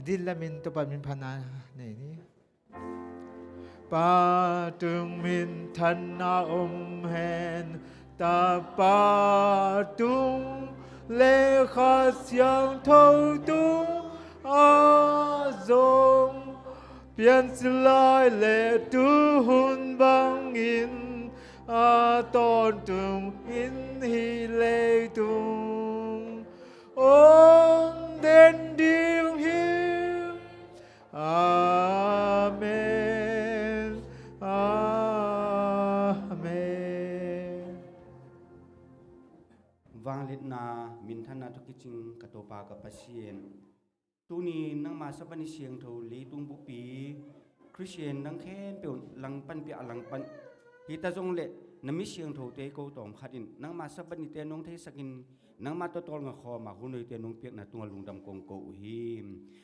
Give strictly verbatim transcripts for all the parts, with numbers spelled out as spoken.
Din lamin Topa min phatna nei ni. Pa tung minthanna om hen, Tapa tung le Kha Siangtho tung a zong, piansilai le tuhun bangin a tawntung in hih leitung om den ding hi. Amen. Amen. Vangliatna, minthanna tawh kicing ka Topa ka Pasian, tuni nangma Sabbath ni siangtho leitung buppi Khristian dang khempeuh langpanpih a langpan hi ta zong leh, na mi siangthote ko tawm khat in nangma Sabbath nite nong theisakin, nangma tawh tawlnga khawma hun hoihte nong piakna tungah lungdam kong ko uh hi.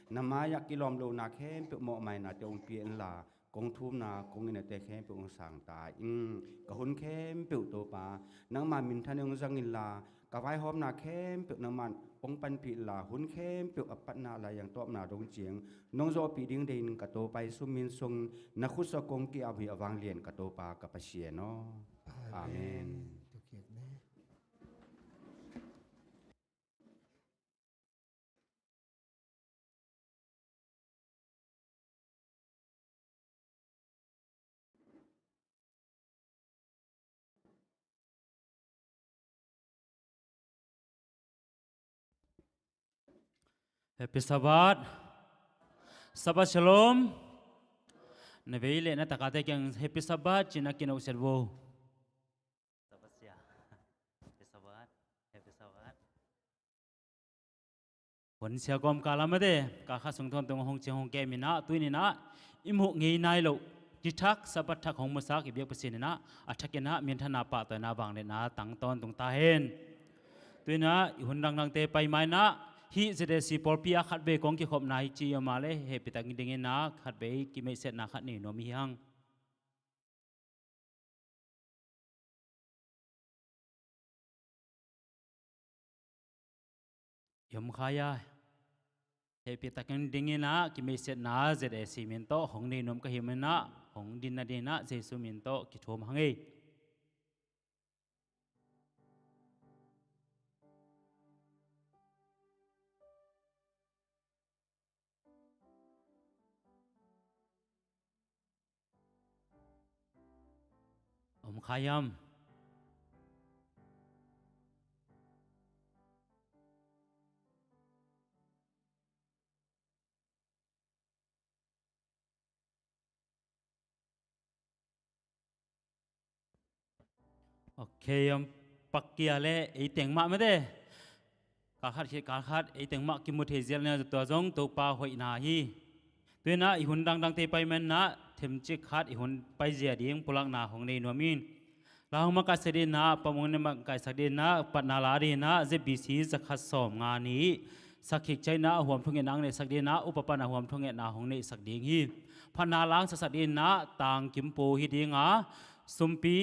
Na mai-ah kilawm lohna khempeuh mawhmainate hong pia inla, kong thumna kong ngetnate khempeuh hong sang ta in, ka hun khempeuh Topa nangma minthan hong zang inla, ka vaihawmna khempeuh nangman hong panpih inla, hun khempeuh a patna lai-ang tawpna dong ciang nong zawhpih ding deihin ka Topa Jesu min suangin na khut sungah kong ki-ap uh hi, a vanglian ka Topa ka Pasian aw. Amen. Amen. Happy Sabbath. Sabbath Shalom. Na vei le na takate kiang Happy Sabbath ci-in na kinawhsiat vo. Sabbath sia. Happy Sabbath. Happy Sabbath. Hun sia kawmkal a mate, kal khat sung tawntung hong ciang hong kem in ah, tuni-in ah i muh ngei nai loh, kithak Sabbath thak hong musak i biak Pasian in ah, a thakin ah minthanna, pahtawina, vangliatna tang tawntung ta hen. Tuni-in ah i hun dangdangte pai ma-in ah, hih Z A C pawlpi ah khatvei kong kikhopna hi ci a om leh, hehpihtak dingin ah khatvei kimeihsetna khat nei nuam i hi hang. I om kha a, hehpihtak dingin ah kimeihsetna Z A C min tawh hong nei nuam ka hih manin ah, hong din nadingin ah Jesu min tawh kithum hang ei. Om kha hiam? Ok, om pak kei leh, ei teng mah mate. Kal khat khit kal khat ei teng mah kimu thei zel na, tua zong Topa hoihna hi. Tuni-in ah i hun dangdangte pai ma-in ah, themcik khat i hun paizia ding pulakna hong nei nuam ing. La hong makaihsak dingin ah, pamong hong makaihsak dingin ah, patna la dingin ah, Z B C za khat sawmnga nih, sakhik ciangin ah huam thungetna hong neihsak dingin ah, upa pan ah huam thungetna hong neihsak ding hi. Phatna la hong sasak dingin ah, Tang Kim Pu hi ding a, sumpi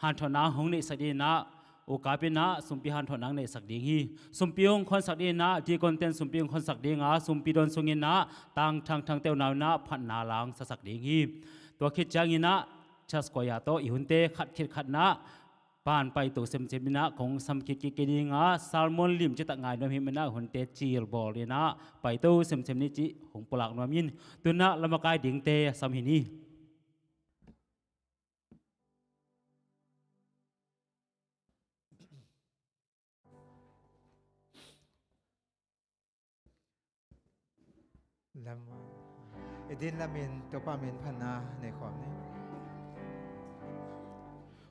hanthotna hong neihsak dingin ah, ukap in ah sumpi hanthotna hong neihsak ding hi. Sumpi hong khonsak dingin ah, deacon ten sumpi hong khonsak ding a, sumpi don sungin ah Tang Thang Thang Teu Nau in ah phatna la hong sasak ding hi. Tua khit ciangin ah church choir tawh i hunte khat khit khat in ah pan paito semsem in ah kong sam khit kik kei ding a, sermon lim citak ngai nuam i hih manin ah hunte cil bawl in ah paito semsem ni cih hong pulak nuam ing. Tu-in ah la makai dingte sam hi ni. Lam, i din lamin Topa min phatna nei khawm ni.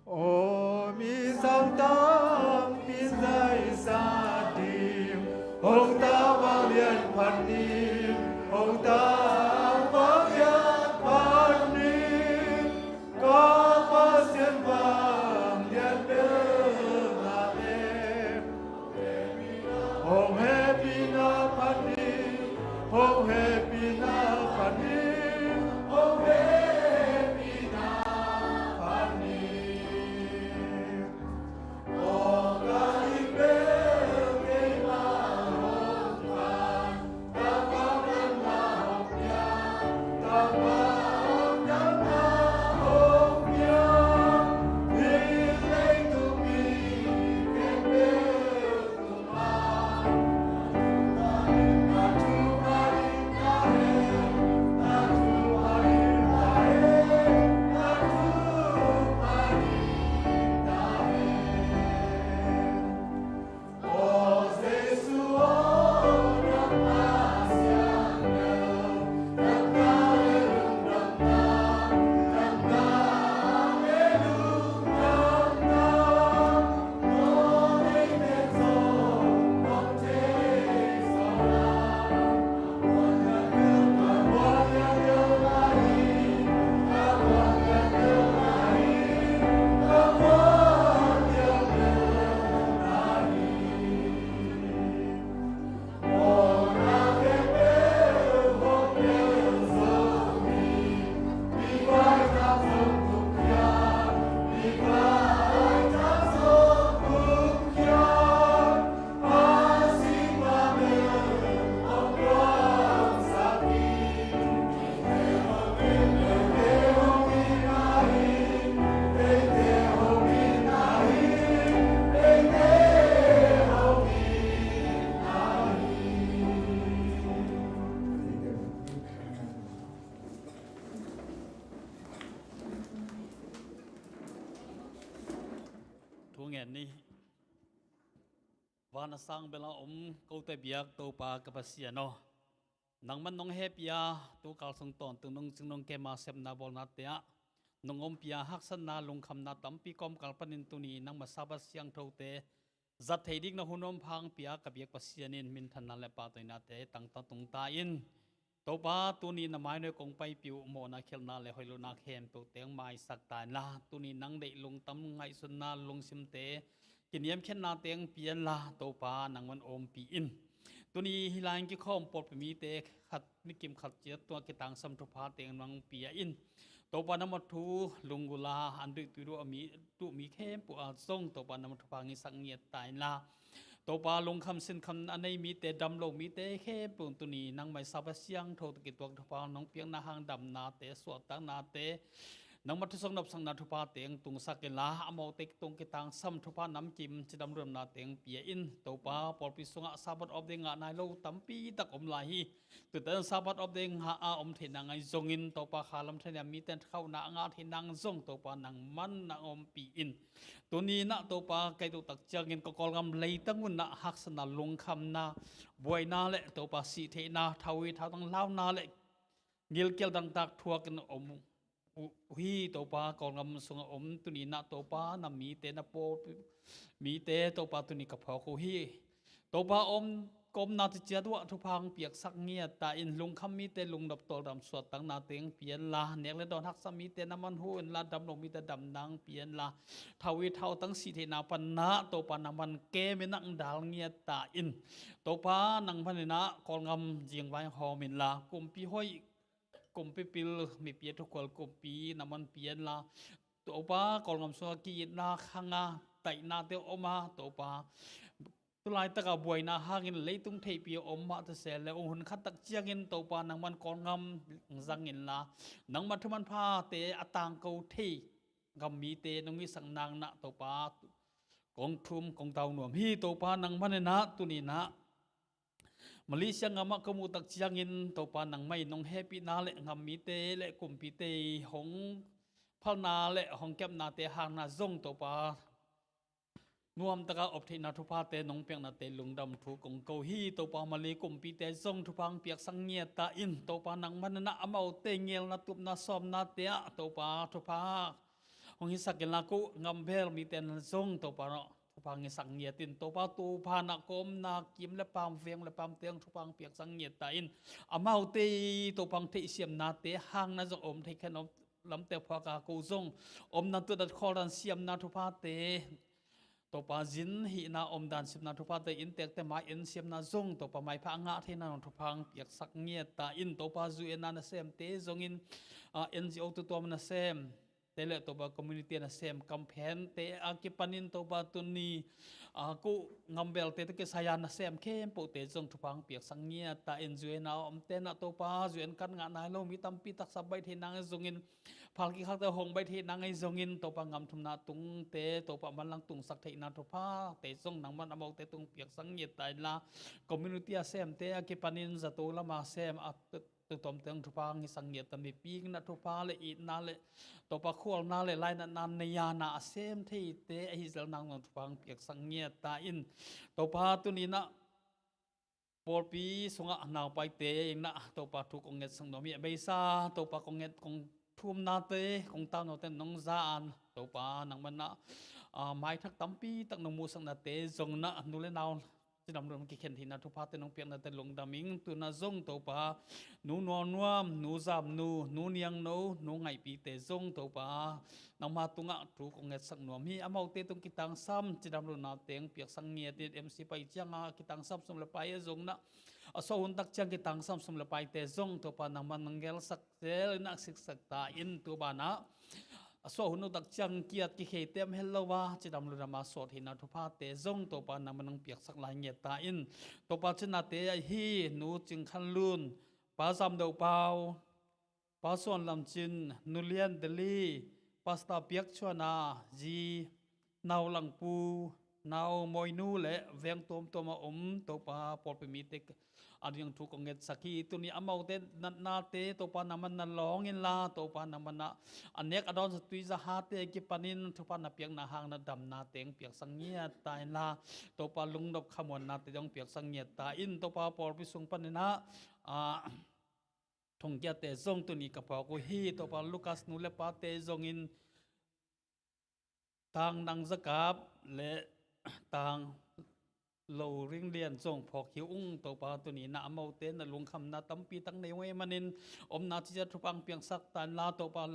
Aw mi sang tampi zaisa ding, hong ta vanglian phat ni, hong ta vanglian phat ni. Ka Pasian vanglian bel ngah leh, hong hehpihna phat ni, hong hehpihna phat ni, hong hehpihna phat ni. Hong ka ing be Ngen ni. Van a sang bela om kote biak Topa ka Pasian aw, nangman nong hehpih a, tu kal sung tawntung nong cing nong kem a sepna bawlnate ah nong ompih a, haksatna lungkhamna tampi kawmkal panin tuni nangma Sabbath siangthote zat thei ding na hun om pha hong pia ka biak Pasian in minthanna le pahtawinate tangtang tung ta in. Topa, tuni na mai nuai kong paipih uh mawhna khialhna le hoih lohna khempeuh teng maisak ta inla, tuni nang deih lungtang ngaihsutna lungsimte kiniamkhiatna teng pia inla, Topa nangman ompih in. Tuni hih lai-in kikhawm pawlpi mite khat, ni kim khat ciat tua kitangsam thupha teng nang pia in. Topa, nangma thu lunggulh a an duh tuiduh a mi, duh mi khempeuh a zong Topa nangma thupha ngisak ngiat ta inla, Topa, lungkham sinkham a nei mite, dam lo mite khempeuh tuni nangmai Sabbath siangtho tawh kituak thupha nong piakna hang damnate, suahtaknate, nangma thusong nopsakna thupha teng tungsak inla, amaute tung kitangsam thupha namkim cidam lungdamna teng pia in. Topa, pawlpi sungah Sabbath off day ngah nai lo tampi tak om lai hi. Tutan Sabbath off day ngah a om theihna ngai zongin, Topa, khalam thania mite khauhna a ngah theihna zong Topa nangman na ompih in. Tuni nah Topa, ka it uh tak ciangin ka Kawlgam leitang un nah haksatna, lungkhamna, buaina le Topa sih theihna, thau i thautang launa le gilkial dangtak thuakin om uh hi. Topa, Kawlgam sungah om tuni nah Topa na mite, na pawlpi mite Topa tuni ka phawk uh hi. Topa, om ka omna tawh ciat uh ah thupha hong piaksak ngiat ta in, lungkham mite lungnop tawldam suahtakna teng pia inla, nek le dawn haksa mite nangman huh inla, dam lo mite damna hong pia inla, thau i thautang sih theihna pan nah Topa nangman kem in hong dal ngiat ta in. Topa, nangman in nah Kawlgam zingvai hawm inla, kumpi hoih, kumpi pil, mipi a thukhual kumpi nangman pia inla, Topa, Kawlgam sungah ki-itna khang a taihnate om a, Topa, tu laitak a buaina hangin leitung theihpih a om mah ta se le, ong hun khat tak ciangin Topa nangman Kawlgam zang inla, nangma thu manphate a tangko thei gam mite nong hisak nang nah Topa, kong thum kong tau nuam hi. Topa, nangman in nah tuni nah Malaysia gam ah ka muh tak ciangin Topa, nangmai nong hehpihna le gam mite le kumpite hong phalna le hong kepnate hangna zong Topa, nuamtaka op theihna thuphate nong piaknate lungdam thu kong ko hi. Topa, Malay kumpite zong thupha hong piaksak ngiat ta in. Topa, nangman in nah amaute ngelna, tupna, sawmnate ah Topa, thupha hong hisak inla, ko gam bel mite nah zong Topa, thupha hong hisak ngiat in. Topa, tu pha nah ka omna kim le pam, veng le pamte hong thupha hong piaksak ngiat ta in. Amaute Topa hong theihsiamnate hangna zong om thei khen om lamte phuak a, ko zong omdan tutdan khawldan siamna thuphate, Topa, zin hihna omdan siamna thuphate, inntekte mai-en siamna zong Topa, maipha a ngah theihna nong thupha hong piaksak ngiat ta in. Topa, zu-enna nasemte zongin, ah, N G O tutuam nasemte le Topa, community nasem kamphente a kipanin Topa, tuni, ah, ko gam belte tawh kisai a nasem khempeuhte zong thupha hong piaksak ngiat ta in. Zu-enna omte nah Topa, zu-en kan ngah nai lo mi tampi taksa baih theihna ngai zongin, phal kikhakte hong baih theihna ngai zongin Topa, gam thumna tungte Topa, manlang tungsak theihna thuphate zong nangman amaute tung piaksak ngiat ta inla, community a semte a kipanin zato lama sem a tu, tutuamte hong thupha hong hisak ngiat ta, mipi in nah thupha le itna le Topa, khualna le lainatna nei a na a sem theite ahi zel nang zong thupha hong piaksak ngiat ta in. Topa, tuni nah pawlpi sungah naupaite in nah Topa, thu kong ngetsak nuam hi. A beisa Topa, kong nget kong thumnate, kong taunote nong za an Topa, nangman nah, ah, maithak tampi tak nong muhsaknate zong nah, nu le nau cidam lungdam kikhen theihna thuphate nong piaknate lungdam ing. Tu nah zong Topa, Nu Nuamnuam, Nu Zamnu, Nu Niangno, Nu Ngaihpite zong Topa, nangma tungah thu kong ngetsak nuam hi. Amaute tung kitangsam cidam lungdamna teng piaksak ngiat in. M C pai cianga kitangsam sum le pai a zong nah, a suah hun tak ciang kitangsam sum le paite zong Topa, nangman nong gelsak zel in nah siksak ta in. Tu banah a suah hun uh tak ciang kiat kikheite om het lo a, cidam lungdam a suah theihna thuphate zong Topa, nangman nong piaksak lai ngiat ta in. Topa, cinate ahi Nu Cing Khan Lun, Pa Zam Do Pau, Pa Suan Lam Cin, Nu Lian Deli, Pastor Piak Chuan a zi, Nau Lang Pu, Nau Mawinu le veng tuamtuam a om Topa pawlpi mite a ding thu kong ngetsak hi. Tuni amaute natnate Topa nangman na lawng inla, Topa nangman a nek a dawn sa tui zahate kipanin thupha na piakna hang na damnate hong piaksak ngiat ta inla, Topa lungnop khamuannate hong piaksak ngiat ta in, Topa pawlpi sung panin ah, a, thongkiate zong tuni ka phawk uh hi. Topa Lucas nu le pate zongin Tang Nang Zakap le Tang Lo Ring Lian zong phawk hi ung. Topa tuni na amaute na lungkhamna tampi tak nei ung ei manin omna cicia thupha hong piaksak ta inla, Topa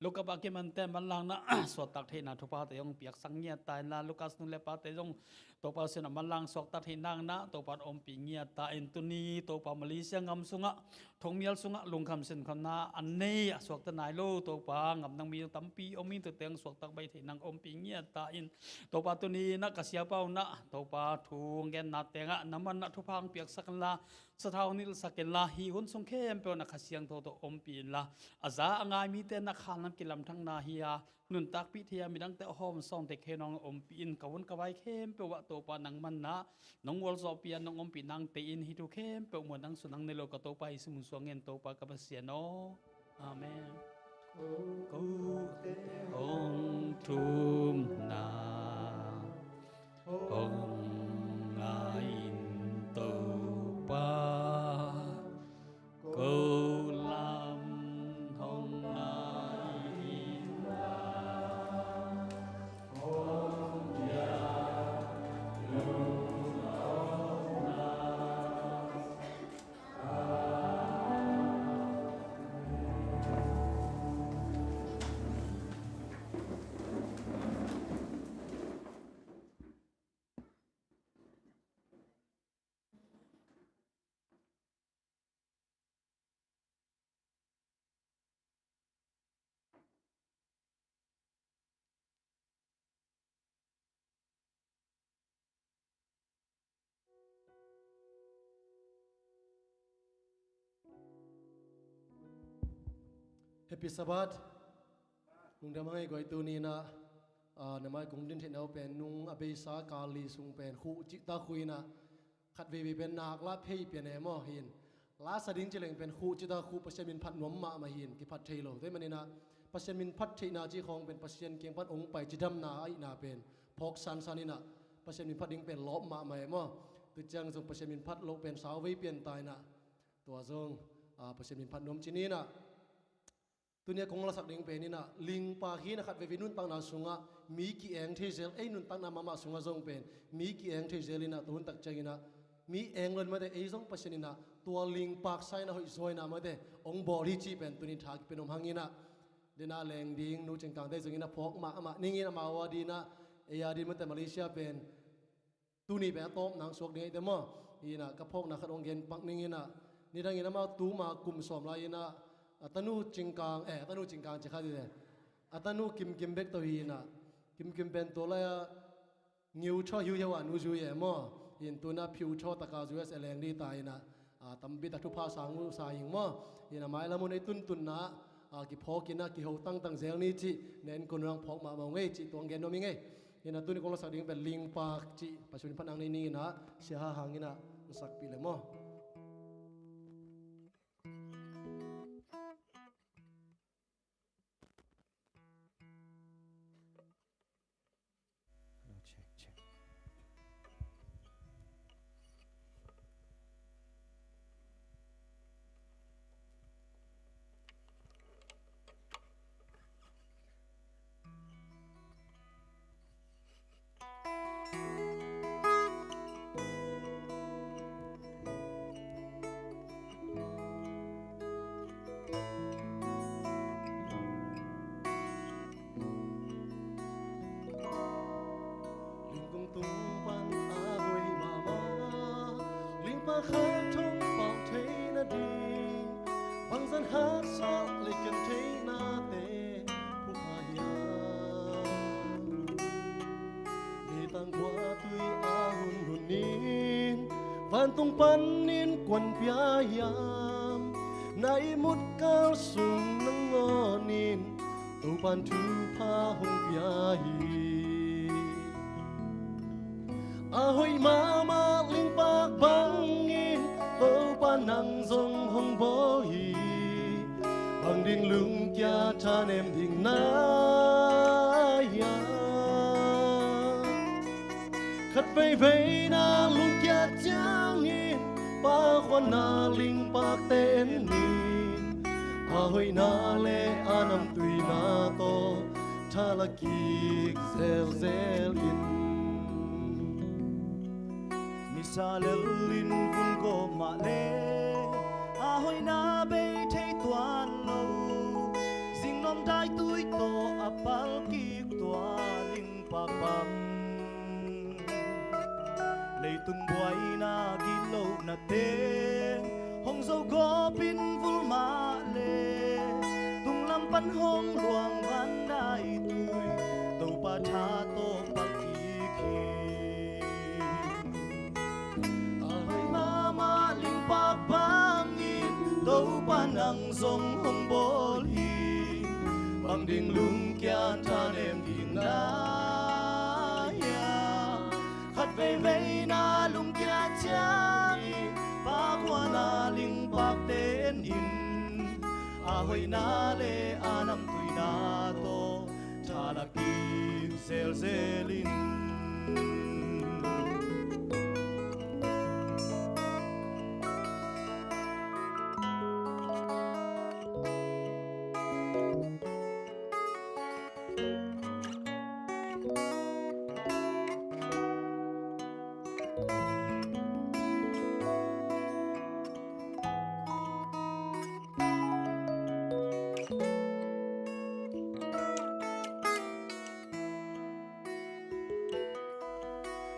Lucas a kimante manlangna suaktak theihna thuphate hong piaksak ngiat ta inla, Lucas nu le pate zong Topa sina manlang suaktak theihna hang na Topa ompih ngiat ta in, tuni Topa Malaysia ngam sungah thongmial sungah lungkham sinkhamna a nei a suakta nai lo Topa ngam nang mi tampi om in, tute hong suaktak bai theihna hong ompih ngiat ta in, Topa tuni na ka siapa uh na Topa thu hong genna tengah nangman na thupha hong piaksak inla, sathau nilhsak inla, hih hun sung khempeuh na Kha Siangtho tawh ompih inla, a za a ngai mite na khanlam kilamthakna hi a, nuntakpih thei a midangte a hawm sawnte khempeuh nong ompih in, ka hun ka vai khempeuh ah Topa nangman na nong gualzawhpih a nong ompih nangte in hih thu khempeuh muan nang sun nang nei lo ka Topa Jesu min suang ngen Topa ka Pasian aw. Amen. Kote hong thumna hong ngai in Topa, ko lam hong ngai in la, hong piak lungawkna. Happy Sabbath. Lungdam a ngei guai. Tuni in ah, ah, na mai kong din theihna uh pen nung a beisa kal li sung pen khuh cihtak khuh in ah, khat veivei pen nak la phei pian e maw hi in. La sa ding ci leng pen khuh cihtak khuh, Pasian min phat nuam mahmah hi in, kiphat thei lo. Tua ahih manin ah Pasian min phat theihna cih khawng pen Pasian kiang pan hong pai cidamna ahihna pen phawk sansan in ah, Pasian min phat ding pen lawp mahmah e maw. Tua ciang zong Pasian min phat loh pen sauvei pian ta in ah, tua zong, ah, Pasian min phat nuam ci ni in ah. Tuni a kong lasak ding pen in ah, lingpak hi in ah, khat veivei nuntakna sungah mi ki-eng thei zel, ei nuntakna mahmah sungah zong pen mi ki-eng thei zel in ah, tua hun tak ciang in ah mi eng lo in mate, ei zong Pasian in ah tua lingpak sa in ah hoih zaw in ah mate hong bawl hi cih pen tuni tha kipan om hang in ah, den a leng ding Nu Cing Kangte zong in ah phawk mahmah ning in, amau a din ah, ei a din mate Malaysia pen tuni pen a tawpna hong suak ding ahih teh maw. Hi in ah ka phawkna khat hong gen pak ning in ah, nidang in amau tuma kum sawm lai in ah, a tanu Cing Kang, eh, a tanu Cing Kang ci kha dih leh, a tanu Kim Kim bek tawh hi in ah, Kim Kim pen tua lai-ah ngiu thaw hiuhiau a nu zui e maw. Hi in tu in ah phiu thaw tak a U S a leng ding ta in ah, a, tampi tak thupha sang uh sa ing maw. Hi in ah mailam hun ei tuntunna, a, kiphawk in ah kiho tangtang zel ni cih, nen kon rang phawk mahmah ung ei cih tua hong gen nuam ing ei. Hi in ah tuni kong lasak ding pen lingpak cih, Pasian min phat nang nei ning in ah, Sia Ha Hang in ah hong sakpih leh maw. Lingkung tung pan a hoih mahmah, lingpa khat hong pau thei nading, bangzah haksat lei ken theihnate phu kha hiam? Ni tang khua tui a hunhun in, vantung panin kuan pia hiam? Na ihmut kal sung nangawn in, Topa'n thupha hong pia hi. A hoih mahmah lingpak bangin Topa nang zong hong bawl hi. Bang ding lungkia thanem ding na hiam? Khat veivei na lungkia ciangin Pa khuana lingpakte en in. A hoihna le a namtuina tawh thala kik zelzel in. Nisa lel in vun gawp mah le a hoihna bei thei tuan lo. Zingnawm daitui tawh a pal kik tua lingpak bang. Leitung buaina gitlohnate hong zo gawpin vul mah le tunglam pan hong luang van daitui Topa tha tawh pal kik hi. A hoih mahmah lingpak bangin Topa nang zong hong bawl hi. Bang ding lungkia thanem ding na hiam? Khat veivei na lungkia ciangin Pa khuana lingpakte en in. A hoihna le a namtuina tawh thala kik zelzel in.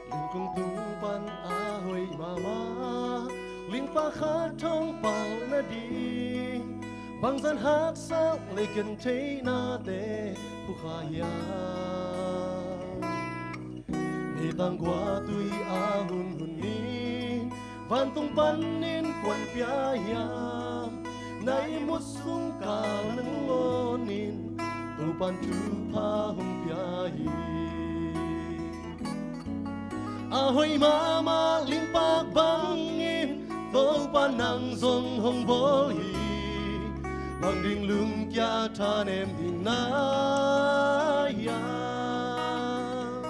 Lingkung tung pan a hoih mahmah lingpa khat hong pal nading, bangzah haksat le gentheihnate phukha hiam? Ni tangguah tui a hunhun in vantung panin kuan pia hiam? Na ihmut sung kal nangawn in Topan thupha hong pia hi. A hoih mahmah lingpak bangin Topa nang zong hong bawl hi. Bang ding lungkia thanem ding na hiam?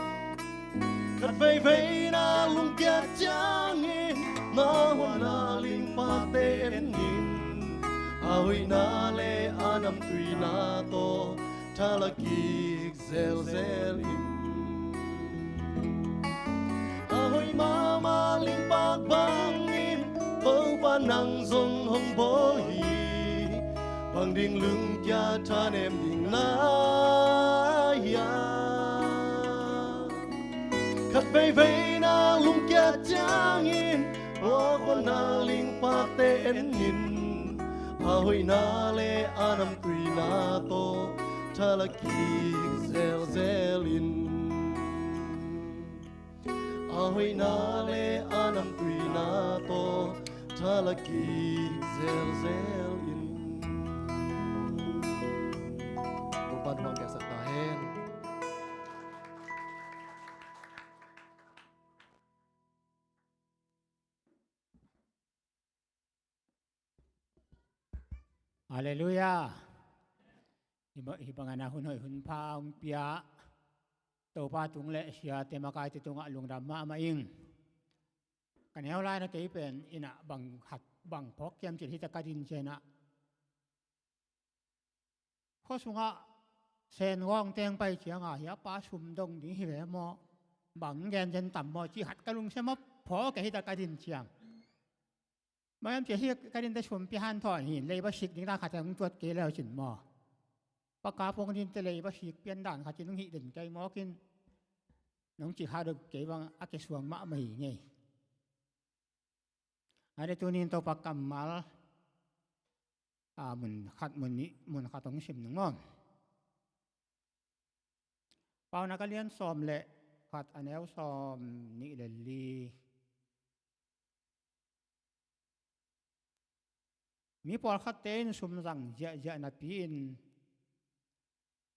Khat veivei na lungkia ciangin Pa khuana lingpakte en in. A hoihna le a namtuina tawh thala kik zelzel in. A hoih mahmah lingpak bangin Topa nang zong hong bawl hi. Bang ding lungkia thanem ding na hiam? Khat veivei na lungkia ciangin Pa khuana lingpakte en in. A hoihna le a namtuina tawh thala kik zelzel in. A hoihna le a namtuina tawh thala kik zelzel in. Topan hong piaksak ta hen. Halleluiah. Hi ba-, hi bangin a hun hoih hun pha hong pia Topa tung le siate makaite tungah lungdam mahmah ing. Ka neu lai-in ah kei pen inn ah bang khat bang phawk kiam cih hita ka din ciangin ah, khua sungah Sen gawng teng pai ciangin ah, hia pa sum dong ding hi ve maw, bang gen zen tam maw cih khat ka lungsim ah phawk kei hita ka din ciang. Bang hiam cih leh ka dinte sum pia hanthawn hi, leiba sik ding dan khat hong tuat kei leu cin maw. Pa kap hong dinte leiba sik pian dan khat cin hong hih den kei mawk in, nong cih kha deuh kei bang a kisuang mahmah hi ngei. A deh tuni-in Topa kammal, a, mun khat, mun nih, mun khat hong sim ning maw. Paunak a lian sawm le khat, a neu sawm nih le li. Mi pawlkhatte in sum zang ziahziah napi-in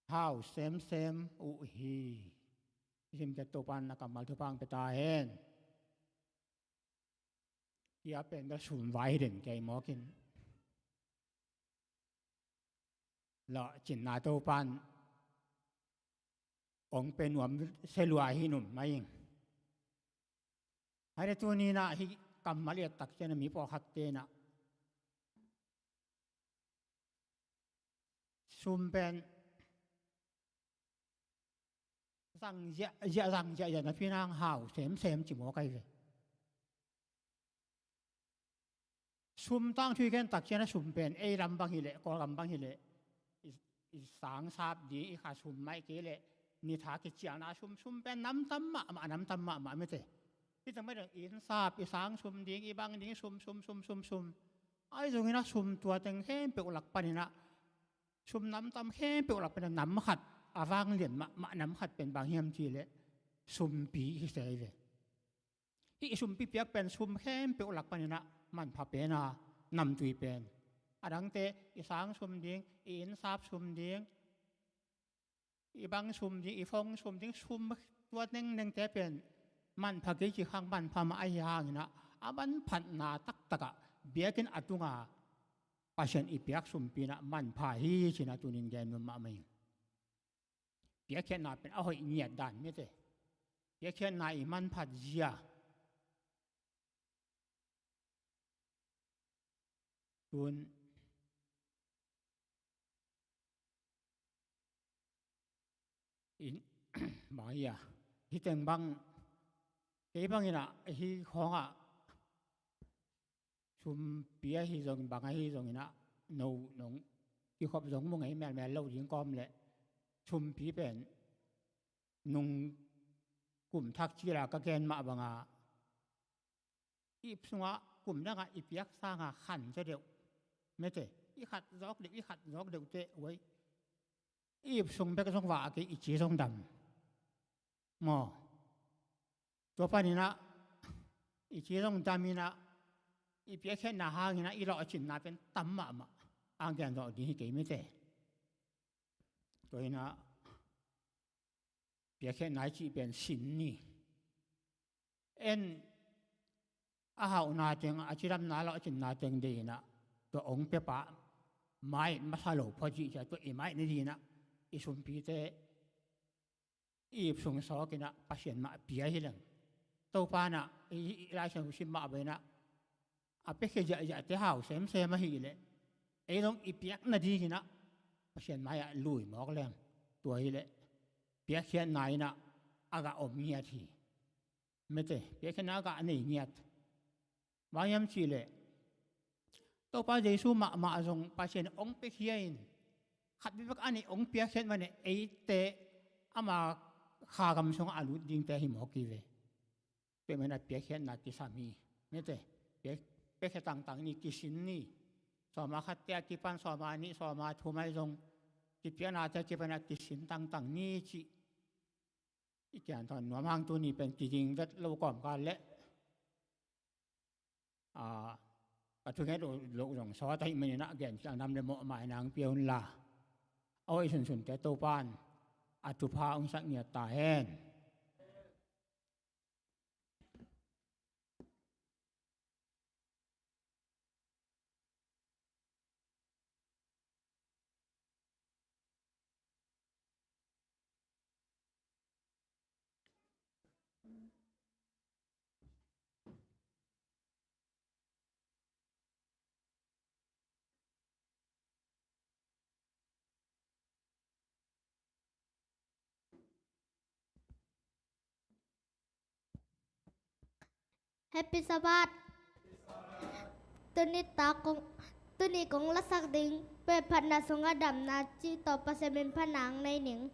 hau semsem uh hi. Sim ket Topa'n na kammal thupha hong pia ta hen. Hia pen bel sum vai hi den kei mawk in. Lawhcinna Topa'n hong pia nuam se lua hi num mai ing. Hai le tuni-in ah hih kammal i et tak ciangin ah mi pawlkhatte in ah sum pen zang ziahziah, zang ziahziah napi-in ah hau semsem ci mawk ahi ve. Sum tangthu i gen tak ciangin ah sum pen ei lam bang hi leh, Kawlgam bang hi leh, i, i sang sap ding, i kha sum mah kei leh, nitha kicialna sum, sum pen namtam mahmah, namtam mahmah mite. Hih teng mah dong inn sap, i sang sum ding, i bang ding, sum, sum, sum, sum, sum. Ahi zongin ah sum tua teng khempeuh lak panin ah, sum namtam khempeuh lak panin ah nam khat a vanglian mahmah, nam khat pen bang hiam cih leh sumpi hi se hi ve. Hih sumpi piak pen sum khempeuh lak panin ah manpha pen a, namtui pen. A dangte i sang sum ding, i inn sap sum ding, i bang sum ding, i phone sum ding, sum tua nengnengte pen manpha kei ci khang, manpha mah ahi hangin ah, a manphatna taktak ah biakinn a tunga Pasian i piak sumpi in ah manpha hi ci-in ah tuni-in gen nuam mahmah ing. Piakkhiatna pen a hoih ngiat dan mite. Piakkhiatna i manphat zia. Tun in, bang hi a, hih teng bang, kei bangin ah hih khawng ah sumpi ahi zongin, bang ahi zongin ah, no nong kikhop zong mu ngei melmel lo ding kawm leh, sumpi pen nung kum thak cil a ka gen mah bang a, ip sungah kum dang a i piak sang a khan zaw deuh mite, i khat zawk deuh, i khat zawk deuh teh uai, i ip sung bek zong vah a, kei i ci zong dam maw. Tua panin ah i ci zong dam in ah, i piakkhiatna hangin ah i lawhcinna pen tam mahmah. A gen zawh ding hi kei mite. Tua in ah piakkhiatna i cih pen sin ni. En a hauhna teng, a cidamna, lawhcinna teng deih in ah, tua hong piapa mai masa lo phot cih ciang, tua i mai na ding in ah, i sumpite i ip sung sawk in ah Pasian mah pia hi leng. Topa in ah i, i Lai Siangtho sim mah bang in ah, a piakhia ziahziahte hau semsem ahih leh, ei zong i piak nading in ah Pasian mai-ah lui mawk leng. Tua hi leh piakkhiatna in ah a gah om ngiat hi. Mite, piakkhiatna a gah nei ngiat. Bang hiam cih leh Topa Jesu mahmah zong Pasian hong piakhia in, khat bekbek a neih hong piakkhiat mah in eite ama kha gam sungah a lut dingte hi mawk hi ve. Tua ahih manin ah piakkhiatna kisam hi. Mite, piak, piakkhiat tangtang ni, kisin ni. Sawma khatte a kipan sawma nih, sawma thum ahi zong, kipiaknate a kipan ah kisin tangtang ni cih i kian thawn nuam hang. Tuni pen kiging vet lo kawmkal leh, a, ka thunget loh zong sawt ahih manin ah gen ciang nam le mawh mai nang pia un la, a hoih sunsunte Topa'n a thupha hong sak ngiat ta hen. Happy Sabbath. Tuni tak kong, tuni kong lasak ding Pen Phatna Sungah Damna cih tawh Pasian min phatna hong nei ning.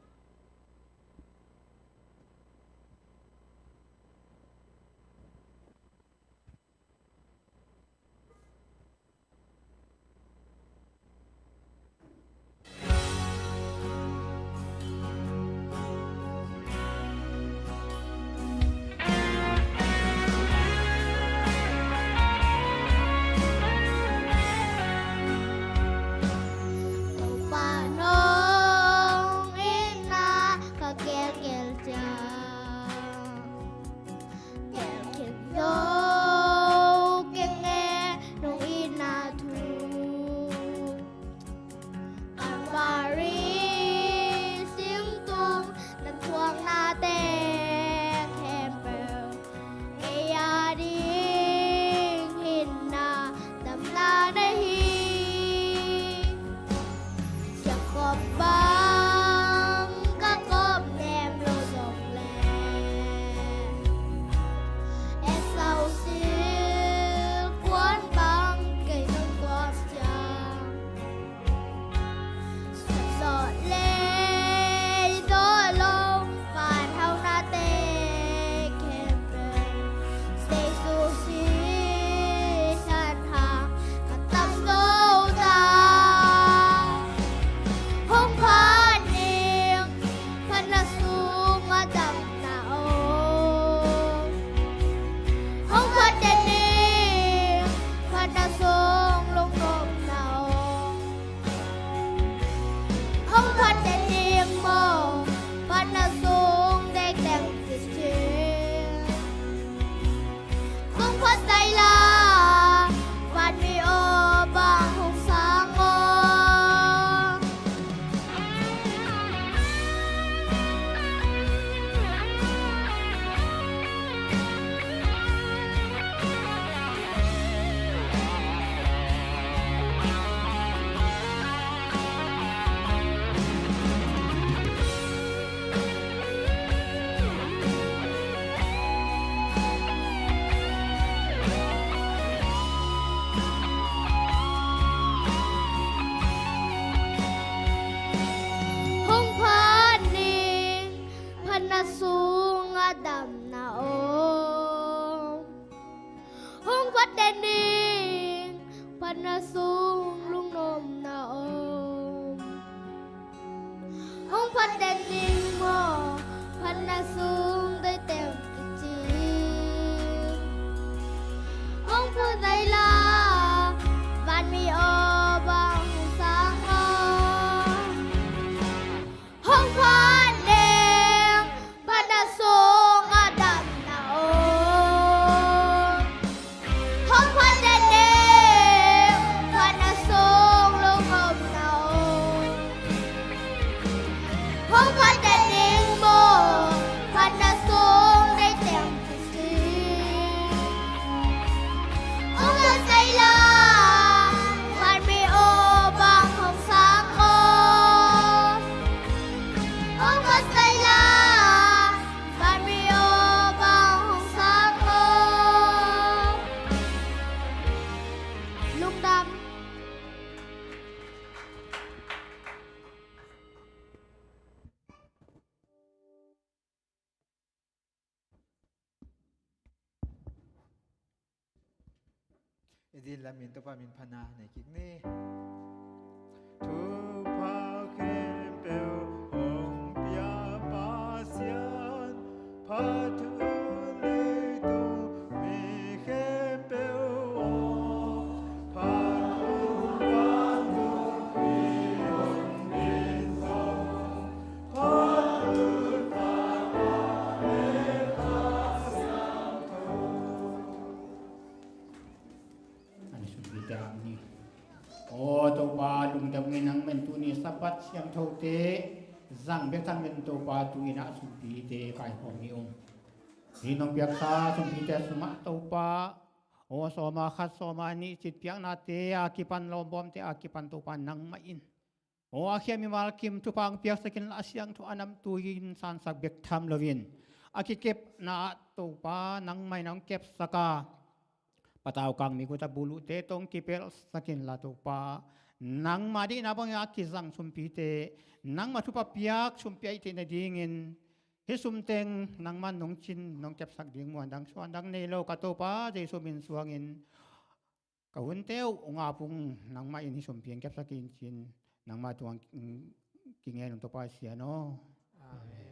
Topa nong in Phatna sungah damna om. Hong phat den ning, phatna sung lungnopna om. Hong phat den ning maw, phatna sung deitem kici. Hong phat zaila, vanmi aw bang hong sang aw. Hong phat ning, phatna sungah damna om. Hong phat den ning, phatna sung lungnopna om. Hong phat den ning maw, phatna sung deitem kici. Hong phat zaila, vanmi aw bang hong sang aw. Hong phat zaila, vanmi aw bang hong sang aw. Lungdam. I din lamin Topa min phatna nei kik ni. Thupha khempeuh hong pia Pasian, phat un leitung mi khempeuh aw, phat un vantung mi hong min tho. An sumpite ang ni. Aw Topa, lungdam ngen nang, men tuni Sabbath siangthote zang bek tham ngen Topa, tu-in ah sumpite kaikhawm hi ung. Hih nong piaksa sumpite sungah Topa, aw sawma khat sawma nih cih piaknate a kipan, lawmbawmte a kipan Topa nangmah in aw a khia mimal kim thupha hong piaksak inla, a siangtho a namtui in sansak bek tham loin, a kikepna ah Topa nangmah in hong kepsak a, patau kang mi kut a buluhte tawh hong kipelhsak inla Topa, nangmah deihna bangin a kizang sumpite nangmah thupha piak sumpi ahih theih nadingin hih sumteng nangmah nong cin nong kepsak ding muan dang suan dang nei lo ka Topa Jesu min suangin ka hunte uh hong ap ung. Nangmah in hih sumpi hong kepsak in ci-in nangmah tungah kingen ung Topa Sian aw. Amen.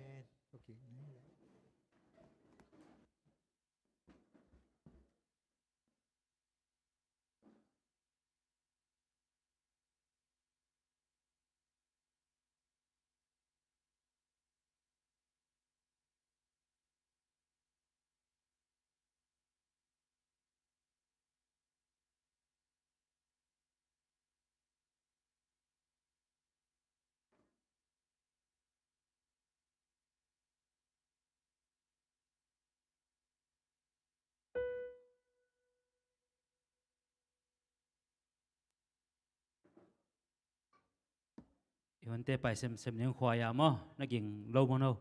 I hunte pai semsem ning khua-ah maw, na ging lo maw no?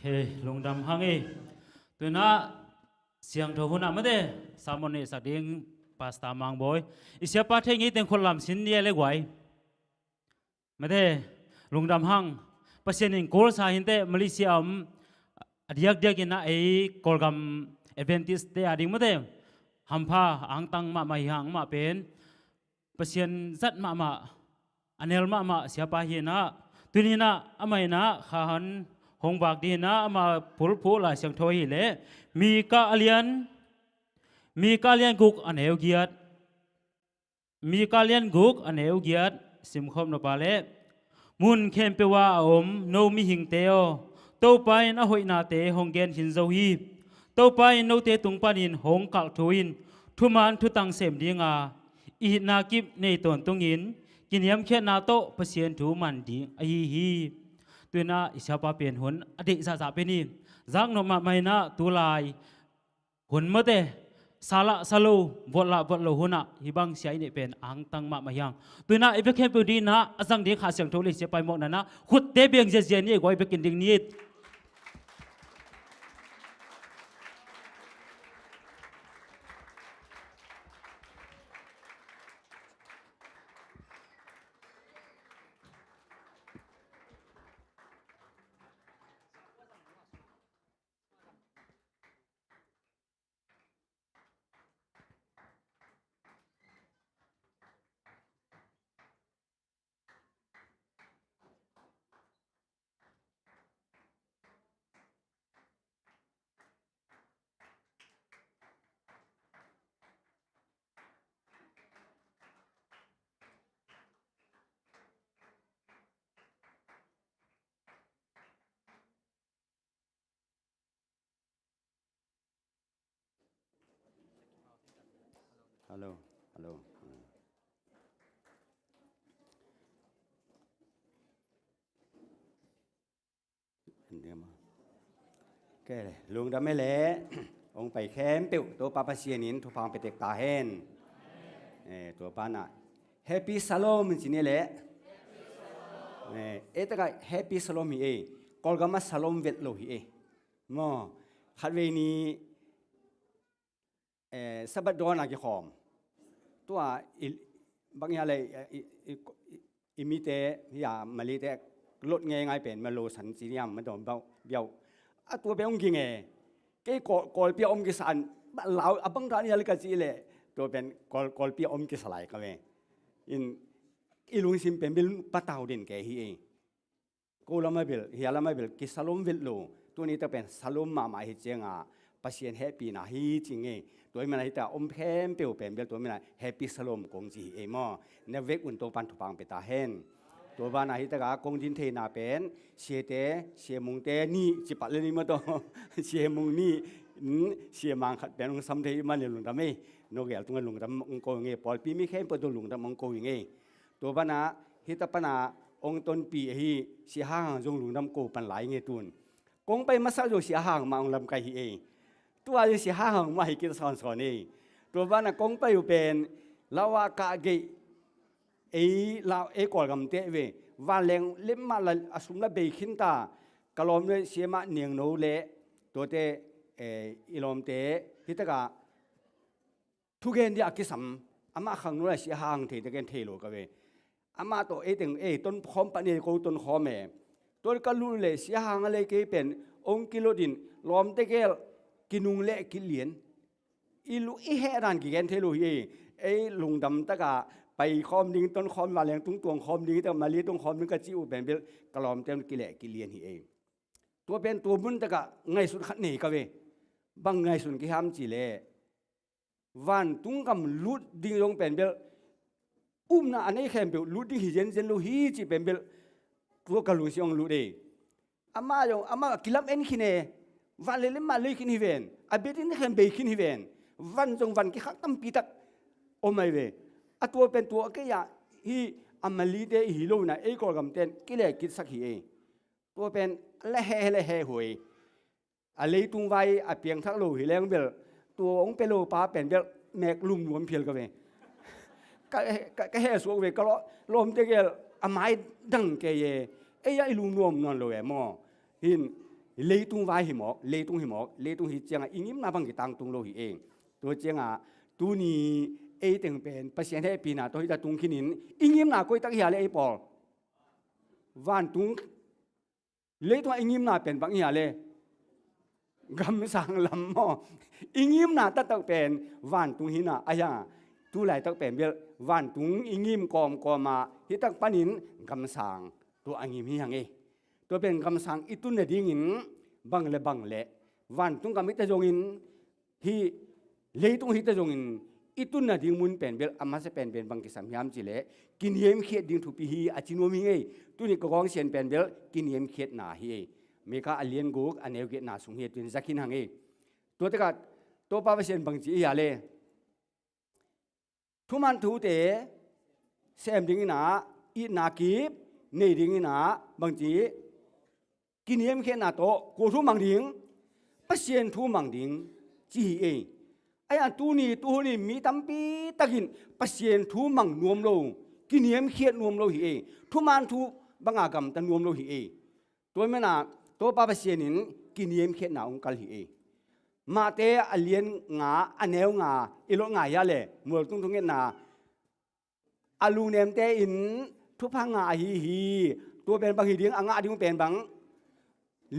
Hei, lungdam hang ei. Tuna siangtho hunah mate, sermon neihsak ding Pastor Mang Bawi. I siapa thei ngei teng khut lam sin ni e le guai. Mate, lungdam hang. Pasian in kul sa hinte, Malaysia om a diakdiak in a ei Kawlgam Adventist te a ding mate, hampha angtang mahmah hi hang mah pen. Pasian zat mahmah, a nel mahmah siapa hi inah, tuni inah amah inah kha han hong vak ding inah ama phulphuh Lai Siangtho hi leh, Mika a lian, Mika a lian guk a neu giat, Mika a lian guk a neu giat simkhawm nop a leh, mun khempeuh ah a om no mihingte aw, Topa in a hoihnate hong gen khin zo hi. Topa in note tung panin hong kalh thu in thuman thutang sem ding a, i itna kip nei tawntungin kiniamkhiatna tawh Pasian thu man ding ahi hi. Tuna i siapa pen hun a deih zahzah pen hi. Zaknop mahmah inah tulai hun mate, sa lah sa lo, vot lah vot lo hunah hih bang sia i neih pen angtang mahmah hi hang. Tuna i vek khempeuh ding inah a zang ding Kha Siangtho le siapa i mawhna inah khutte beng ziazia ni e guai, vekin ding ni. Hello, hello. Kei le, lungdam e le, hong pai khempeuh Topa Pasian in thupha pia tek ta hen. Eh, tua banah Happy Shalom ci ni le. Eh, ei takah Happy Shalom hi ei. Kawlgam ah Shalom vet lo hi ei. Maw, khatvei ni, eh, Sabbath dawn a kikhawm. Tua i, bang i a le, i, i, i, i mite, hi a Malite, lot ngeingai pen, ma lo san ci niam, ma dawn bau, biau. A tua pen hong ging e. Kei Kawl, Kawlpi a om kisa an, ba lau, a bang dan i a le ka ci le. Tua pen Kawl, Kawlpi a om kisa lai ka ve. In, i lungsim pen bil patau den kei hi ei. Ko lam a bil, hia lam a bil, ki Shalom vet lo. Tuni tak pen Shalom mahmah hi cianga, Pasian hehpihna hi ci ngei. Tua i mana hita om khempeuh pen bil, tua i mana Happy Shalom kong ci hi ei maw. Na vek un Topan thupha pia ta hen. Tua bana hita ka kong din theina pen, siate, sia mungte ni, ci pat le ni maw taw. Sia mung ni, mm, sia mang khat pen hong sam thei i man le lungdam ei. No gel tunga lungdam hong ko ngei, pawlpi mi khempeuh tua lungdam hong ko ngei. Tua bana, hita pana hong tonpih ahi, sia hang zong lungdam ko pan lai nge tun. Kong pai masa zong sia hang mah hong lamkai hi ei. Tua zong sia hang mah hi kit sawnsawn ei. Tua bana kong pai uh pen, lau a kah geih, ei lau, ei Kawlgam teh ve. Vanleng lem mah la, a sum la bei khin ta, ka lawm le sia mah niangno le, tuate, eh, i lawmte, hita ka, thugen dia a kisam, amah khangno lai sia hang thei te ken thei lo ka ve. Amah tawh ei teng ei ton khawm pan ei ko ton khawm e. Tua ka lu le sia hang a le kei pen ong kilot in lawmte gel kinung le kilian. I lu i heh dan kigen thei lo hi ei. Ei lungdam taka pai khawm ding ton khawm vanleng tung tuang khawm ding taka mali tung khawm ding ka ci uh pen bel ka lawmte kileh kilian hi ei. Tua pen tua mun taka ngaihsun khat nei ka ve. Bang ngaihsun kiham ci le. Vantung gam lut ding zong pen bel, upna a nei khempeuh lut ding hi zenzen lo hi ci pen bel, tua ka lungsim hong lut ei. Amah zong, amah kilam en khin e, van le lem mah lei khin hi ven, a bia ding khem bei khin hi ven, van zong van kikhak tampi tak om ai ve. A tua pen tua kei ah, hi a malite i hi lo na, ei Kawlgam ten, kile kitsak hi ei. Tua pen, le he, le he huai. A leitung vai a piangthak lo hi leng bel, tua hong pia lo pa pen bel, mek lum nuam phial ka ve. Ka, ka, ka he suak ve, ka lo, lawmte gel, a mai dang kei e, ei a i lum nuam nawn lo e maw. Hin, Leitung vai hi mawk, leitung hi mawk, leitung hi ciangah i ngimna bang kitangtung lo hi ei. Tua ciangah tuni ei teng pen Pasian hehpihna tawh hita tung khinin i ngimna koi tak hi a le ei pawl? Vantung, leitungah i ngimna pen bang hi a le? Gamsang lam maw? I ngimna taktak pen vantung hi na a hiang a, tu laitak pen bel vantung i ngim kawmkawm a, hi tak panin gamsang tua a ngim hi hang ei. Tua pen gamsang i tun nadingin bang le bang le vantung gam hita zongin, hih leitung hita zongin i tun nading mun pen bel a masa pen pen bang kisam hiam cih leh kiniamkhiat ding thupi hi a ci nuam hi ei. Tuni ka gawng sian pen bel kiniamkhiatna hi ei. Mika a lian guk a neu giatna sung hi a, tuin za khin hang ei. Tua tekah Topa Pasian bang ci hi a le? Thuman thute sem dingin ah, itna kip nei dingin ah, bangci kiniamkhiatna tawh kua thu mang ding? Pasian thu mang ding ci hi ei. Ahi a, tuni tuhun in mi tampi takin Pasian thu mang nuam lo, kiniamkhiat nuam lo hi ei. Thuman thu banga gamta nuam lo hi ei. Tua manin ah Topa Pasian in kiniamkhiatna hong kal hi ei. Mate a lian nga a neu nga i lot ngai a le, mual tung thungetna, a lungnemte in thupha ngah ahi hi. Tua pen bang hi ding, a ngah ding pen bang?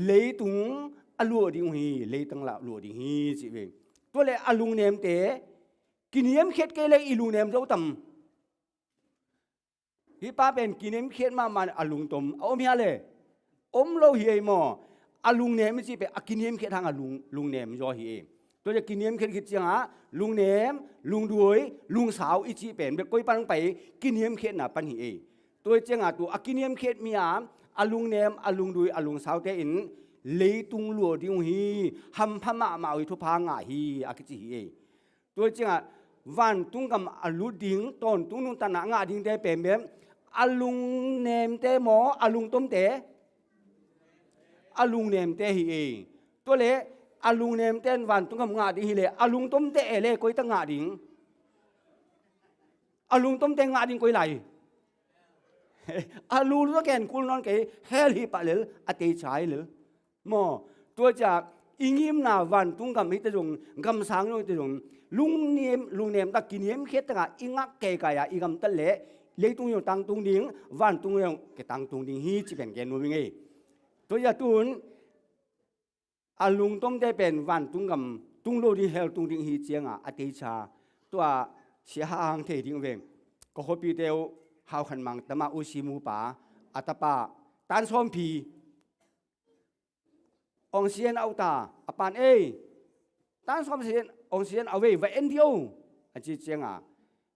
Leitung a luah ding uh hi, leitung a luah ding hi ci ve. Tua le a lungnemte kiniamkhiat kei le i lungnem zo tam? Hih pa pen kiniamkhiat mahmah a lungtom a om hi a le? Om lo hi ei maw? A lungnem i cih pen a kiniamkhiat hang a lung, lungnem zaw hi ei. Tua le kiniamkhiat khit ciangah lungnem, lungduai, lungsau i cih pen bek koi pan hong pai? Kiniamkhiatna pan hi ei. Tua ciangah tua a kiniamkhiat mi a, a lungnem, a lungduai, a lungsaute in leitung luah ding uh hi, hampha mahmah uh hi, thupha ngah hi a kici hi ei. Tua ciangah vantung gam a lut ding, tawntung nuntakna a ngah dingte pen bek a lungnemte maw, a lungtomte? A lungnemte hi ei. Tua le a lungnemte in vantung gam ngah ding hi le, a lungtomte e le koi tak ngah ding? A lungtomte ngah ding koi lai? A lungto ken kul nawn kei, hell hi pah lel, a teicha hi lel. Maw, tua ciah i ngimna vantung gam hita zong, gamsang zong hita zong, lungnem, lungnem tak, kiniamkhiat takah i ngak keikai a i gamtat leh leitung zong tangtung ding, vantung zong kitangtung ding hi ci pen gen nuam ing ei. Tua ciah tun a lungtomte pen vantung gam tung lo ding, hell tung ding hi ciangah a teicha, tua sia hang thei ding ve. Ka khuapite uh Hau Khan Mang tama U Si Mu pa, a tapa Tan Sawm Phi, ong sian au ta, a pan ei, Tan Sawm sian, ong sian au ei, va en dih o, a ci cianga,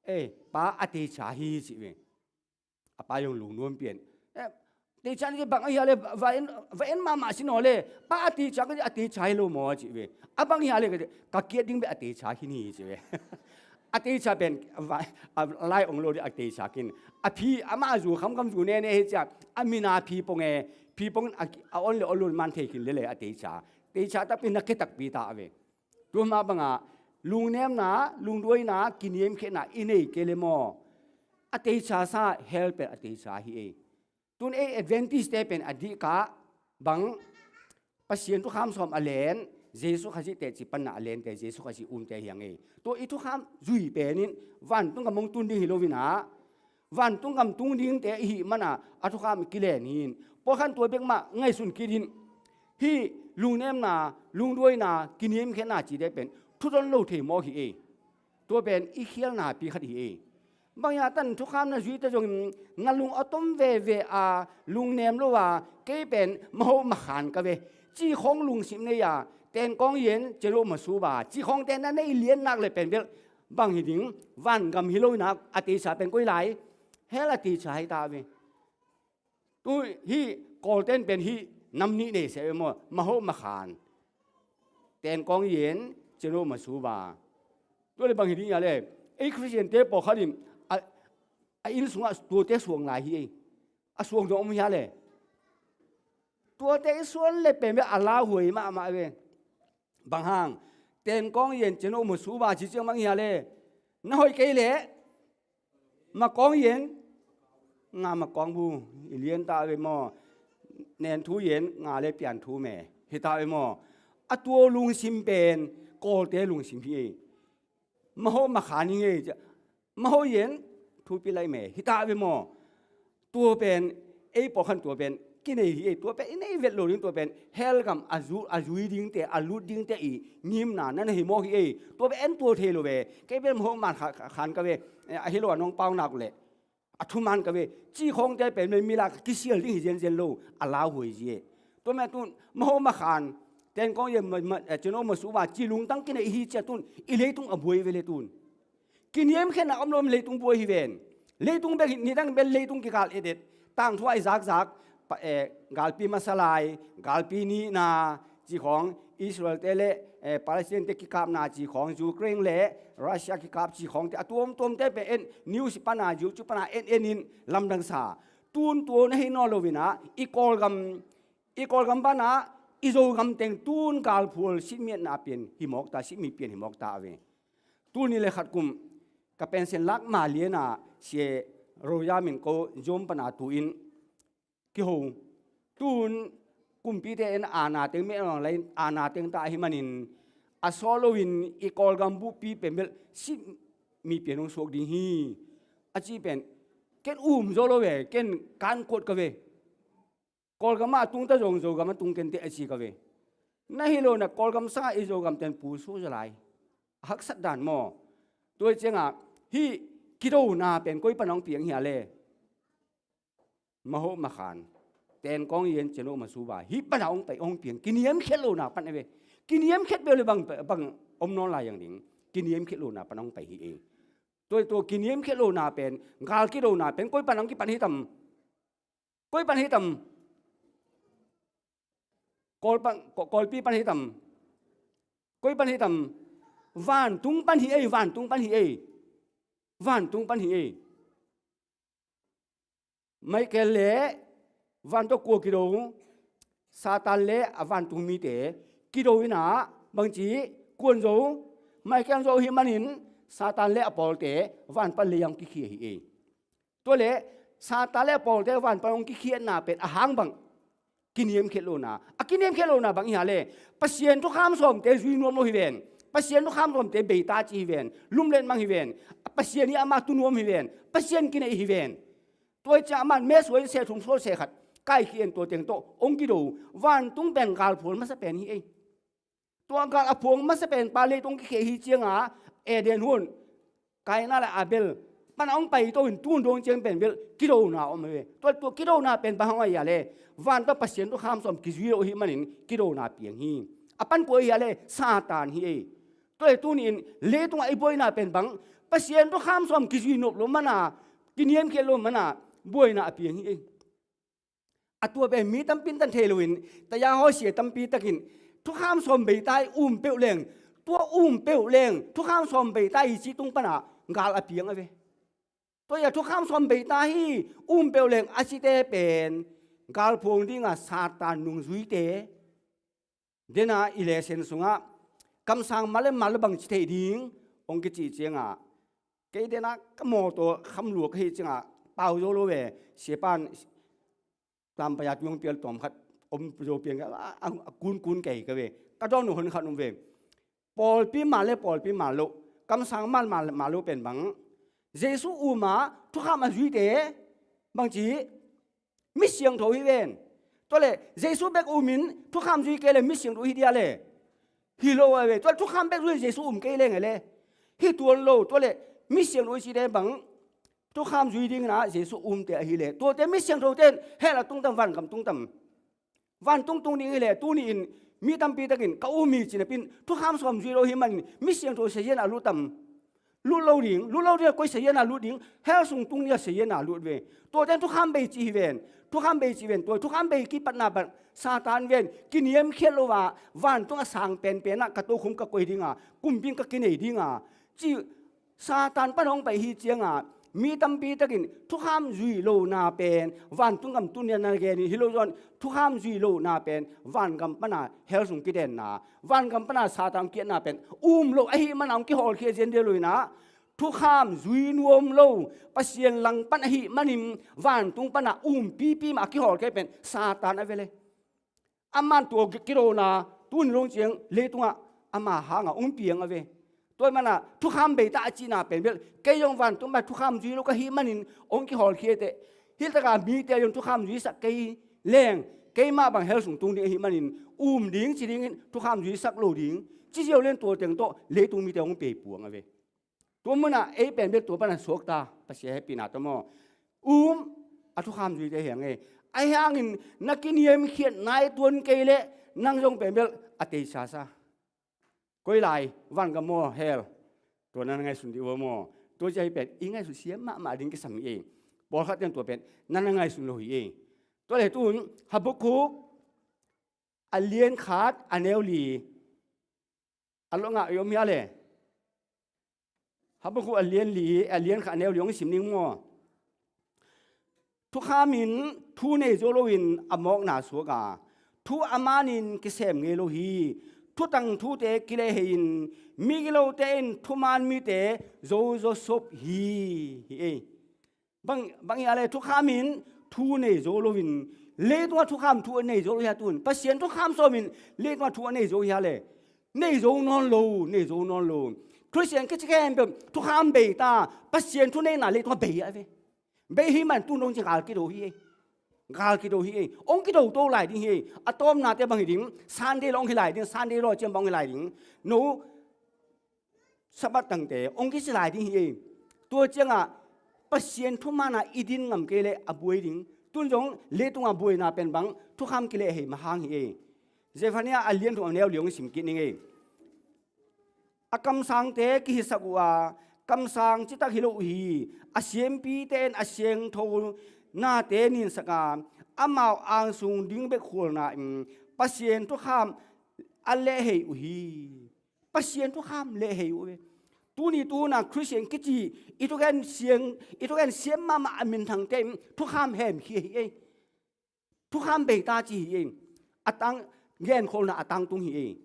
ei, pa a teicha hi ci ve. A pa zong lungnuam pian. Eh, teicha ni bang a hia le, va en, va en mahmah sin aw le, pa a teicha ka, a teicha hi lo maw a ci ve. A bang hia le, ka kiat ding bek a teicha hi ni ci ve. A teicha pen, va, a lai ong lo ding a teicha kin. A phi, amah a zu khamkham zu nene hi cia, a mina phi pong e, phi pong a, a on le on lo man thei kin le le a teicha. Teicha takpi na ke takpi ta a ve. Tua mah bangah, lungnemna, lungduaina, kiniamkhiatna i nei kei le maw? A teicha sa, hell pen a teicha hi ei. Tun ei Adventist-te pen a dihkah bang, Pasian thukham sawm a len, Jesu Khazih teci panna a lente, Jesu Khazih umte hi hang ei. Tua i thukham zui penin vantung gam hong tun ding hi loinah, vantung gam tung dingte i hih mana a thukham i kilen hi in. Pawlkhat in tua bek mah ngaihsun kit in. Hih lungnemna, lungduaina, kiniamkhiatna cite pen thudon lo thei mawk hi ei. Tua pen i khialnapi khat hi ei. Bang hia tan thukham na zuite zongin na lung a tom veve a, lungnem lo a, kei pen maho makhan ka ve, ci khawng lungsim nei a, tenkawng yen ceno masuba ci khawngte na nei lian nak le pen bel bang hi ding, vangam hi loinah a teicha pen koi lai? Hell a teicha hi ta ve. Tu hih Kawlten pen hih nam nih nei se ve maw, maho makhan, tenkawng yen ceno masuba. Tua le bang hi ding hia le, ei Khristiante pawlkhat in a, a inn sungah tuate suang lai hi ei. A suang dong om hia le? Tuate i suan le pen bek a lauhuai mahmah ve. Bang hang, tenkawng yen ceno masuba ci ciang bang hia le? Na hoih kei leh makawng yen, nga makawng bu, i lian ta ve maw? Nen thu yen, nga le pian thu me. Hi ta ve maw? A tua lungsim pen Kawlte lungsim hi ei. Maho makhan hi ngei cia, maho yen thupi lai me hi ta ve maw? Tua pen ei pawlkhan tua pen kinei hi ei. Tua pen i nei vet lo ding, tua pen hell gam a zu, a zui dingte, a lut dingte i ngimna na na hi mawk hi ei. Tua pen en tua thei lo ve. Kei pen maho man kha, kha, khan ka ve, eh, a hi lo a nong pau nak leh a thuman ka ve, ci khawngte pen mi lak kisial ding hi zenzen lo, a lauhuai zie. Tua mah tun maho makhan, ten kawng ye ma, ma, eh, cino masuba ci lungtang kinei hi cia tun, i leitung a buai ve le tun. Kiniamkhiatna om lo leitung buai hi ven. Leitung bek hi, nidang bel leitung kikal etet. Tangthua i zakzak, pa, eh, galpi masa lai, galpi nihna, ci khawng, Israel te le, eh, Palestine te kikapna ci khawng, Ukraine le Russia kikap ci khawngte, a tuamtuamte pen en, news pana, YouTube pana en, en in lamdang sa. Tun tua na hi nawn lo inah, i Kawlgam, i Kawlgam pana, i Zogam teng tun galphual sitmiatna pian hi mawk ta, sitmi pian hi mawk ta a ve. Tuni le khat kum, ka pension lak ma liana, sia Roya min ko, Zom pana tu in, kiho. Tun kumpite in ana teng meh mang lai, ana teng ta ahi manin, a sawt loin i Kawlgam buhpi pen bel sitmi pian hong suak ding hi. A ci pen, ken um zo lo ve, ken kan kuat ka ve. Kawlgam a tung ta zong Zogam a tung ken te a ci ka ve. Na hi lo na Kawlgam sanga i Zogam ten pu su za lai. A haksat dan maw? Tua cianga, hi kidona pen koi pan hong piang hia le. Maho makhan, ten kawng yen ceno masuba, hi pana hong pai hong piang, kiniamkhiat lona pan a ve. Kiniamkhiat bel le bang, bang om nawn lai yang ding. Kiniamkhiat lona pan hong pai hi ei. Tua, tua kiniamkhiat lona pen, gal kidona pen, koi pan hong kipan hi tam. Koi pan hi tam. Kawl pan, Kawl, Kawlpi pan hi tam. Koi pan hi tam. Vantung pan hi ei, vantung pan hi ei. Vantung pan hi ei. Michael le van tawh kua kido, Satan le a vantung mite kido inah bangci kuan zo, Michael zo hi manin Satan le a pawlte van pan le yang kikhia hi ei. Tua le Satan le a pawlte van pan hong kikhiatna pen a hang bang kiniamkhiat lona. A kiniamkhiat lona bang iha le, Pasian thukham sawmte zui nuam lo hi ven. Pasian thukham sawmte beita ci hi ven. Lumlet mang hi ven. Pasian hi amah tu nuam hi ven. Pasian kinei hi ven. Tua i cia amah meh suai se thum sual se khat kaikhia in tua teng tawh hong kido. Vantung pen galphual masa pen hi ei. Tua gal a phuang masa pen pa leitung kikhia hi cianga Eden huan, Kaina le Abel pan a hong pai to in tun dong ciang pen bel kidona om hi ve. Tua, tua kidona pen bang hong a hia le, van tawh Pasian thukham sawm kizui lo hi manin kidona piang hi. A pan kua hia le, Satan hi ei. Tua hi tuni in leitung a i buaina pen bang, Pasian thukham sawm kizui nop lo mana, kiniamkhiat lo mana, buaina a piang hi ei. A tua pen mi tampi in tan thei loin, taya hawisia tampi takin, thukham sawm beita i um peuh leng, tua um peuh leng, thukham sawm beita i ci tung pana gal a piang a ve. Tua ia thukham sawm beita hi um peuh leng a cite pen, galphuang dinga Satan nungzuite. Dena i lesen sungah, kamsang mal le mal bang ci thei ding, hong kici cianga. Kei dena ka mawtaw kham lua ka hi cianga, pau zo lo ve, siapan, tampaya tungpial tawm khat, om zo piang ka, a, a, a kun kun kei ka ve. Ka dawn hon khat um ve. Pawlpi mal le pawlpi mal lo, kamsang mal mal, mal lo pen bang. Jesu uma, thukham a zuite, bang ci, mi siangtho hi ven. Tua le, Jesu bek umin, thukham zui kei le, mi siangtho hi dia le. Hi lo a ve, tua le, thukham bek zui Jesu um kei leng a le. Hi tuan lo, tua le, mi siangtho hi ci le bang, thukham zui dingna Jesu umte ahi le. Tuate mi siangtho ten, hell a tung tam, van gam tung tam. Vantung tung ding hi le, tuni in, mi tampi takin, ka um hi ci napin, thukham sawm zui lo hi manin, mi siangtho sazian a lut tam. Lut lo ding, lut lo ding a koi sazian a lut ding, hell sung tung ding a sazian a lut ve. Tuate thukham bei ci hi ven, thukham bei ci ven, tua thukham bei kipatna pan, Satan ven, kiniamkhiat lo a, vantung a sang penpen ah, ka tokhum ka koi dinga, kumpin ka kinei dinga, ci Satan pan hong pai hi cianga, mi tampi takin thukham zui lona pen, vantung gam tun na gen hi lo zon, thukham zui lona pen, vangam pana hell sung kidenna, vangam pana Satan kiatna pen, um lo ahi mana hong kihawlkhia zian dia lo ina, thukham zui nuam lo, Pasian lang pan ahi manin, vantung pana umpipi ma kihawlkhia pen, Satan a ve le. Aman tua kidona tuni dong ciang leitungah ama hangah hong piang a ve. Tua hi manah thukham beita a cihna pen bel kei zong vantung pan thukham zui lo ka hih manin hong kihawlkhia teh. Hih takah mite zong thukham zuisak kei leng keimah bang hell sung tung ding ahih manin um ding ci dingin thukham zuisak lo ding. Ci ziau lian tua teng tawh leitung mite hong pei puang a ve. Tua munah ei pen bel tua pana suakta Pasian hehpihna tawh maw. Um a thukham zuite hiang e. Ahi hangin na kiniamkhiatna i tuan kei leh nang zong pen bel a teisasa. Koi lai, van ka maw, hell. Tua na na ngaihsun dih uh a maw. Tua cia hi pen i ngaihsun siam mahmah ding kisam hi e. Pawlkhat ten tua pen na na ngaihsun lo hi e. Tua le tun Habakkuk a lian khat a neu li a lo ngah i om hia le? Habakkuk a lian li, a lian khat a neu li hong sim ning maw. Thukham in thu nei zo loin a mawkna suak a, thu a manin kisem ngei lo hi. Thutang thute kilehhei in migilote in thuman mite zozo sop hi, hi ei. Bang, bang hia le thukham in thu nei zo loin leitungah thukham thu a nei zo lo hia tun? Pasian thukham sawmin leitungah thu a nei zo hia le? Nei zo nawn lo, nei zo nawn lo. Khristian kici khempeuh thukham bei ta, Pasian thuneihna leitungah bei a ve. Bei hi man tun dong ci gal kido hi ei. Gal kido hi ei. Hong kido to lai ding hi ei. A tawpnate bang hi ding, Sunday lo hong hi lai ding, Sunday lo ciang bang hong hi lai ding. No Sabbath tangte hong kici lai ding hi ei. Tua ciangah Pasian thumanah i din ngam kei leh a buai ding. Tun zong leitungah buaina pen bang thukham kilehhei mah hang hi ei. Zephaniah a lian thum a neu li hong sim kit ning ei. A kamsangte kihisak uh a, kamsang citak hi lo uh hi. A siampite in a siangtho nate ninsak a, amau angsung ding bek khualna in Pasian thukham a lehhei uh hi. Pasian thukham lehhei uh ve. Tuni tuna Khristian kici i thugen siang, i thugen siam mahmah a minthangte in thukham hemkhia hi ei. Thukham beita ci hi ei. A tang, genkholna a tangtung hi ei.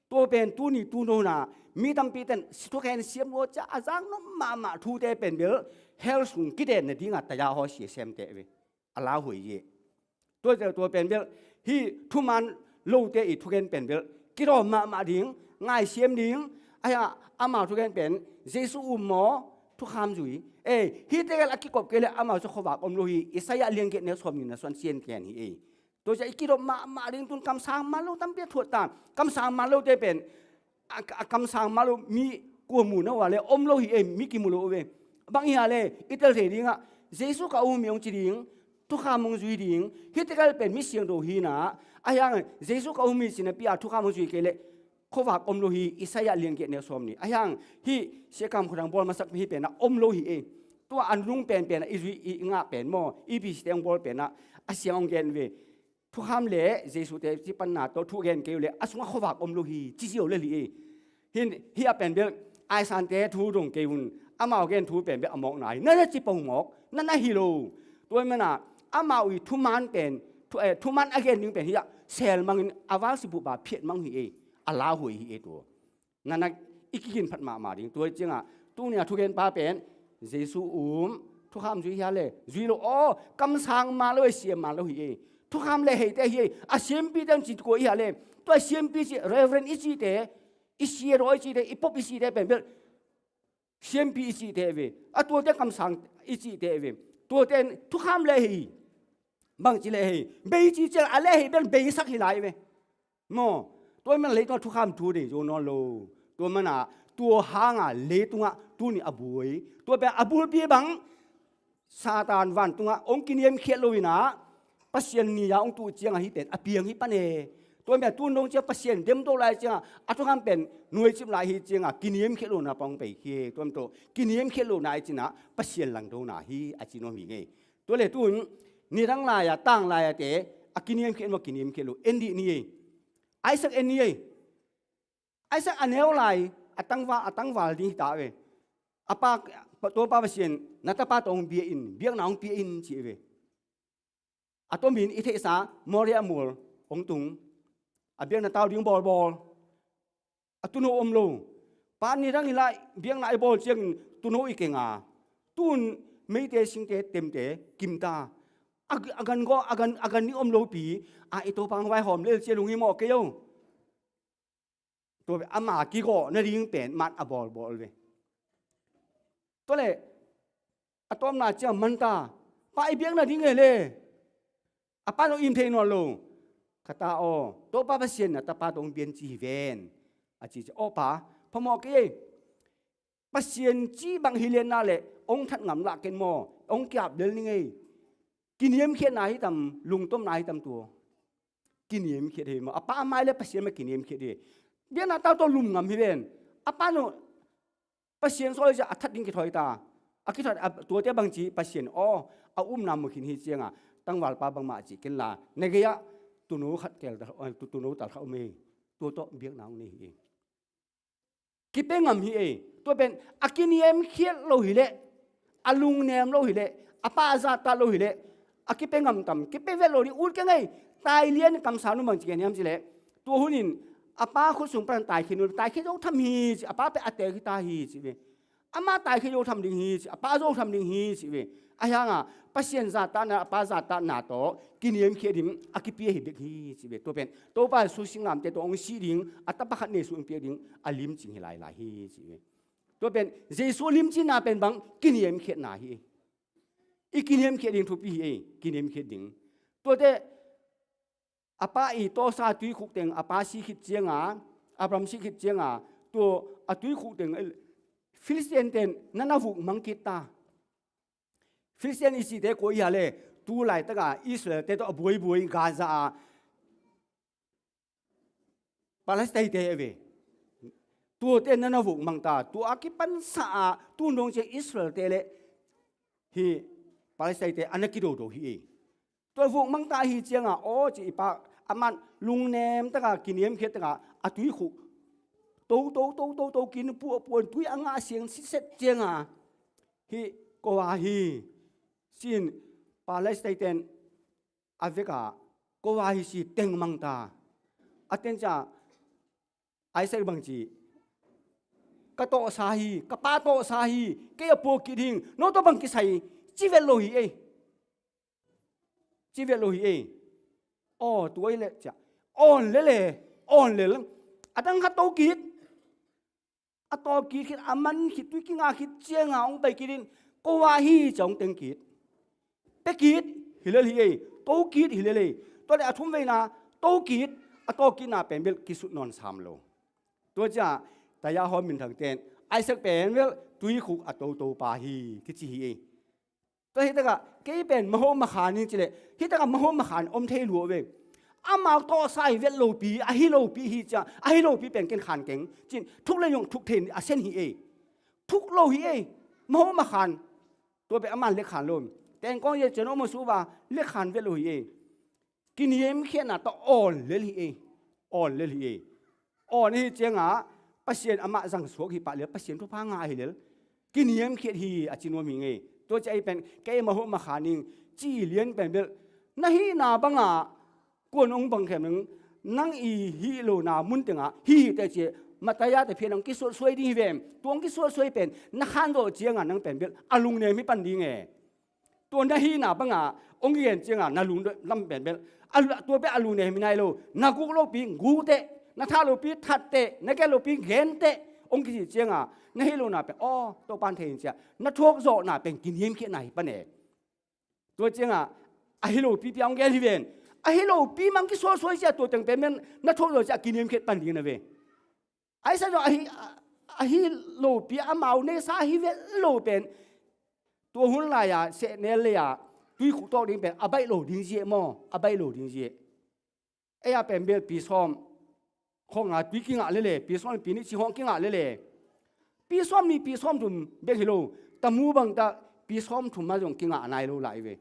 Tua pen tuni tunona mi tampi ten thugen siam lua cia a zang nuam mahmah thute pen bel hell sung kidenna dinga taya haw sia semte ve. A lauhuai hi ei. Tua, tua pen bel hih thuman lote i thugen pen bel kidawm mahmah ding, ngaisiam ding. Ahi a, amau thugen pen Jesu um maw, thukham zui. Ei, hih tegel a kikop kei le amau cu khuavak om lo hi. Isaiah liangiat neu sawm nihna suan sian ken hi ei. Tua cia i kidawm mahmah ding tun kamsang man lo tampi a thuat ta. Kamsang man lote pen a, a kamsang man lo mi kua mu na uh a le om lo hi ei, mi kimu lo uh ve. Bang hi a le i tel thei dingah Jesu ka um hi hong ci ding, thukham hong zui ding. Hih tegel pen mi siangtho hi na. Ahi hang Jesu ka um hi ci napi a thukham hong zui kei le khuavak om lo hi. Isaiah liangiat neu sawm nih. Ahi hang hih Siakam Khuadang bawl masak hih penah om lo hi ei. Tua a nunung penpen ah i zui i ngah pen maw, i bicite hong bawl penah a siang hong gen ve. Thukham le Jesu te ci panna tawh thu gen kei uh le a sungah khuavak om lo hi, ci ziau le li ei. Hin, hih a pen bel aisante thu dong kei un, amau gen thu pen bel a mawkna hi. Na na ci pong mawk, na na hi lo. Tua hi manah amau i thuman pen, thu, eh, thuman a gen ding pen hih a sel mangin a valsi buhba phiat mang hi ei. A lauhuai hi ei tua. Nanak i kikin phat mahmah ding. Tua hi ciangah tunia thugenpa pen Jesu um, thukham zui hia le? Zui lo aw, kamsang man lo ei, siam man lo hi ei. Thukham le heite hi ei. A siampi ten ci kua i hia le? Tua siampi ci, Reverend i cite, i siadaw i cite, i pop i cite pen bel siampi i cite ve. A tuate kamsang i cite ve. Tuate thukham le hei. Bangci le hei? Bei ci ciang a le hei bel beisak hi lai ve. Maw, tua man leitungah thukham thu nei zo nawn lo. Tua mana tua hanga leitungah tuni a buai. Tua pen a bulpi bang Satan vantungah hong kiniamkhiat lo inah Pasian ni-a hong tuh ciangah hih pen a piang hi pan e. Tua pen tun dong ciang Pasian demto lai ciangah a thukham pen nuaicip lai hi ciangah kiniamkhiat lona pang hong pei khi e. Tua tawh kiniamkhiat lona i cinah Pasian langdona hi a ci nuam hi ngei. Tua le tun nidang lai-a tang lai-a te a kiniamkhiat maw, kiniamkhiat lo en dih ni ei. Isaac en ni ei. Isaac a neu lai a tangval, a tangval ding hi ta ve. A pa, Topa Pasian na tapa tawh hong bia in, biakna hong pia in ci ve. A tomin i theihsa Moriah mual hong tung. A biakna tau ding bawlbawl. A tuuno om lo. Pa nidang i lai biakna i bawl ciangin tuuno i keng a. Tun meite singte temte kimta. A, a gan gawh, a gan, a gan nih om lopi a, i Topa hong vaihawm lel ci a lunghimawh kei o. Tua pen ama kigawh nading pen man a bawlbawl ve. Tua leh a tawpna ciang, Manta, pa i biak nading e le. A pa zong im thei nawn lo. Ka ta aw, Topa Pasian in a tapa tawh hong pian ci hi ven, a ci ciang, aw pa, phamawh kei ei. Pasian cih bang hi lianna leh hong that ngam lah ken maw, hong kiap lel ning ei. Kiniamkhiatna hi tam, lungtomna hi tam tua? Kiniamkhiat hi maw. A pa a mai le Pasian mah kiniamkhiat hi. Biakna tau tawh lum ngam hi ven. A pa zong Pasian sawl hi ciang a that ding kithawi ta. A kithawi a, tuate bangci Pasian aw, a upna mu khin hi cianga tangvalpa bangmah cih ken la, na gei-ah tuuno khat kel ta, tu, tuuno tal khat om ei. Tua tawh biakna hong nei hi ei. Kipia ngam hi ei. Tua pen a kiniamkhiat lo hileh, a lungnem lo hileh, a pa a zahtak lo hileh, a kipia ngam tam? Kipia vet lo ding. Ut keng ei. Tailian kamsang nu bangci gen hiam cileh, tua hunin a pa khut sung pan taikhia nu, taikhia zo tham hi ci, a pa pen a teek hi ta hi ci ve. Ama taikhia zo tham ding hi ci, a pa zo tham ding hi ci ve. Ahi hanga Pasian zahtakna, a pa zahtakna tawh kiniamkhiat ding a kipia hi bek hi ci ve. Tua pen Topa Jesu singlamteh tawh hong sih ding, a tapa khat neihsun piak ding a limcing hi lailai hi ci ve. Tua pen Jesu limcinna pen bang? Kiniamkhiatna hi. I kiniamkhiat ding thupi hi ei. Kiniamkhiat ding. Tuate a pa i tawsa tuikhuk teng, a pa si khit cianga, Abraham si khit cianga, tua a tuikhuk teng, Philistine ten na na vuk mang kit ta. Philistine i cihte kua i hia le, tu laitaka Israel-te tawh a buaibuai Gaza a Palestine-te a ve. Tuate na na vuk mang ta. Tua a kipansa a tun dong ciang Israel-te le hi Palestine-te a na kidodo hi ei. Tua vuk mang ta hi cianga, aw ci i pa, aman lungnem taka, kiniamkhiat taka a tuikhuk to, to, to, to, to, kin puahpuan tui a ngah siang siset cianga, hi ko a hi, sin Palestine-ten a veka ko a hi ci teng mang ta. A teng ciang Isaac bangci, ka tawhsa hi, ka pa tawhsa hi, kei a puak kit hing, no tawh bang kisai, ci vet lo hi ei. Ci vet lo hi ei. Aw, tua hi leh ciah, awn lel e, awn lel. A dang khat to kit. A tawp kit khit, a man khit, tui kinga khit cianga hong pai kit in, ko a hi ciah hong teng kit. Pia kit hi lel hi ei. To kit hi lel ei. Tua leh a thum veina, to kit, a tawp kitna pen bel kisut nawn sam lo. Tua ciah taya hawm minthang ten Isaac pen bel tuikhuk a toto pa hi kici hi ei. Tua hi takah kei pen maho makhan hi cileh, hi takah maho makhan om thei lua ve. Amau tawhsa hi vet lopi, a hi lopi hi ciah, a hi lopi pen ken khan keng cin, thuk le yong thuk thei a sen hi ei. Thuk lo hi ei. Maho makhan. Tua pen aman lekkhan lo. Tengkawng ye cian om a suva lekkhan vet lo hi ei. Kiniamkhiatna tawh awn lel hi ei. Awn lel hi ei. Awn ahi cianga Pasian amah zangsuak hi pah lel, Pasian thupha ngah ahi lel. Kiniamkhiat hi a ci nuam hi ngei. Tua ci ahi pen kei maho makhan ing ci lian pen bel, na hihna banga kuan hong bang khem ing, nang i hih lona mun tengah hih hih teh ci, Mataya te phian hong kisuatsuai ding hi vem. Tua hong kisuatsuai pen na khan zawh cianga nang pen bel a lungnem hi pan ding e. Tua na hihna banga hong gen cianga na lungdam pen bel, a, tua bel a lungnem hi nai lo. Na guk lopi guk teh, na that lopi that teh, na gen lopi gen teh hong kici cianga na hih lona pen, aw, Topan thei in ciah, na thuak zawhna pen kiniamkhiatna hi pan e. Tua cianga a hi lopi pia hong gen hi ven. A hi lopi mang kisuatsuai ciah tua teng pen bel na thuak zawh ciah kiniamkhiat pan ding na ve. Isaac zong a hi, a hi lopi amau neisa hi vet lo pen, tua hun lai-a sehnel lei-a tuikhuk tawk ding pen a baih lo ding ziah maw, a baih lo ding ziah. Ei-a pen bel pi sawm khawng a tui kingah lele, pi sawm pi nih ci khawng kingah lele. Pi sawm nih pi sawm thum bek hi lo, tamu bangta pi sawm thum a zong kingah nai lo lai ve.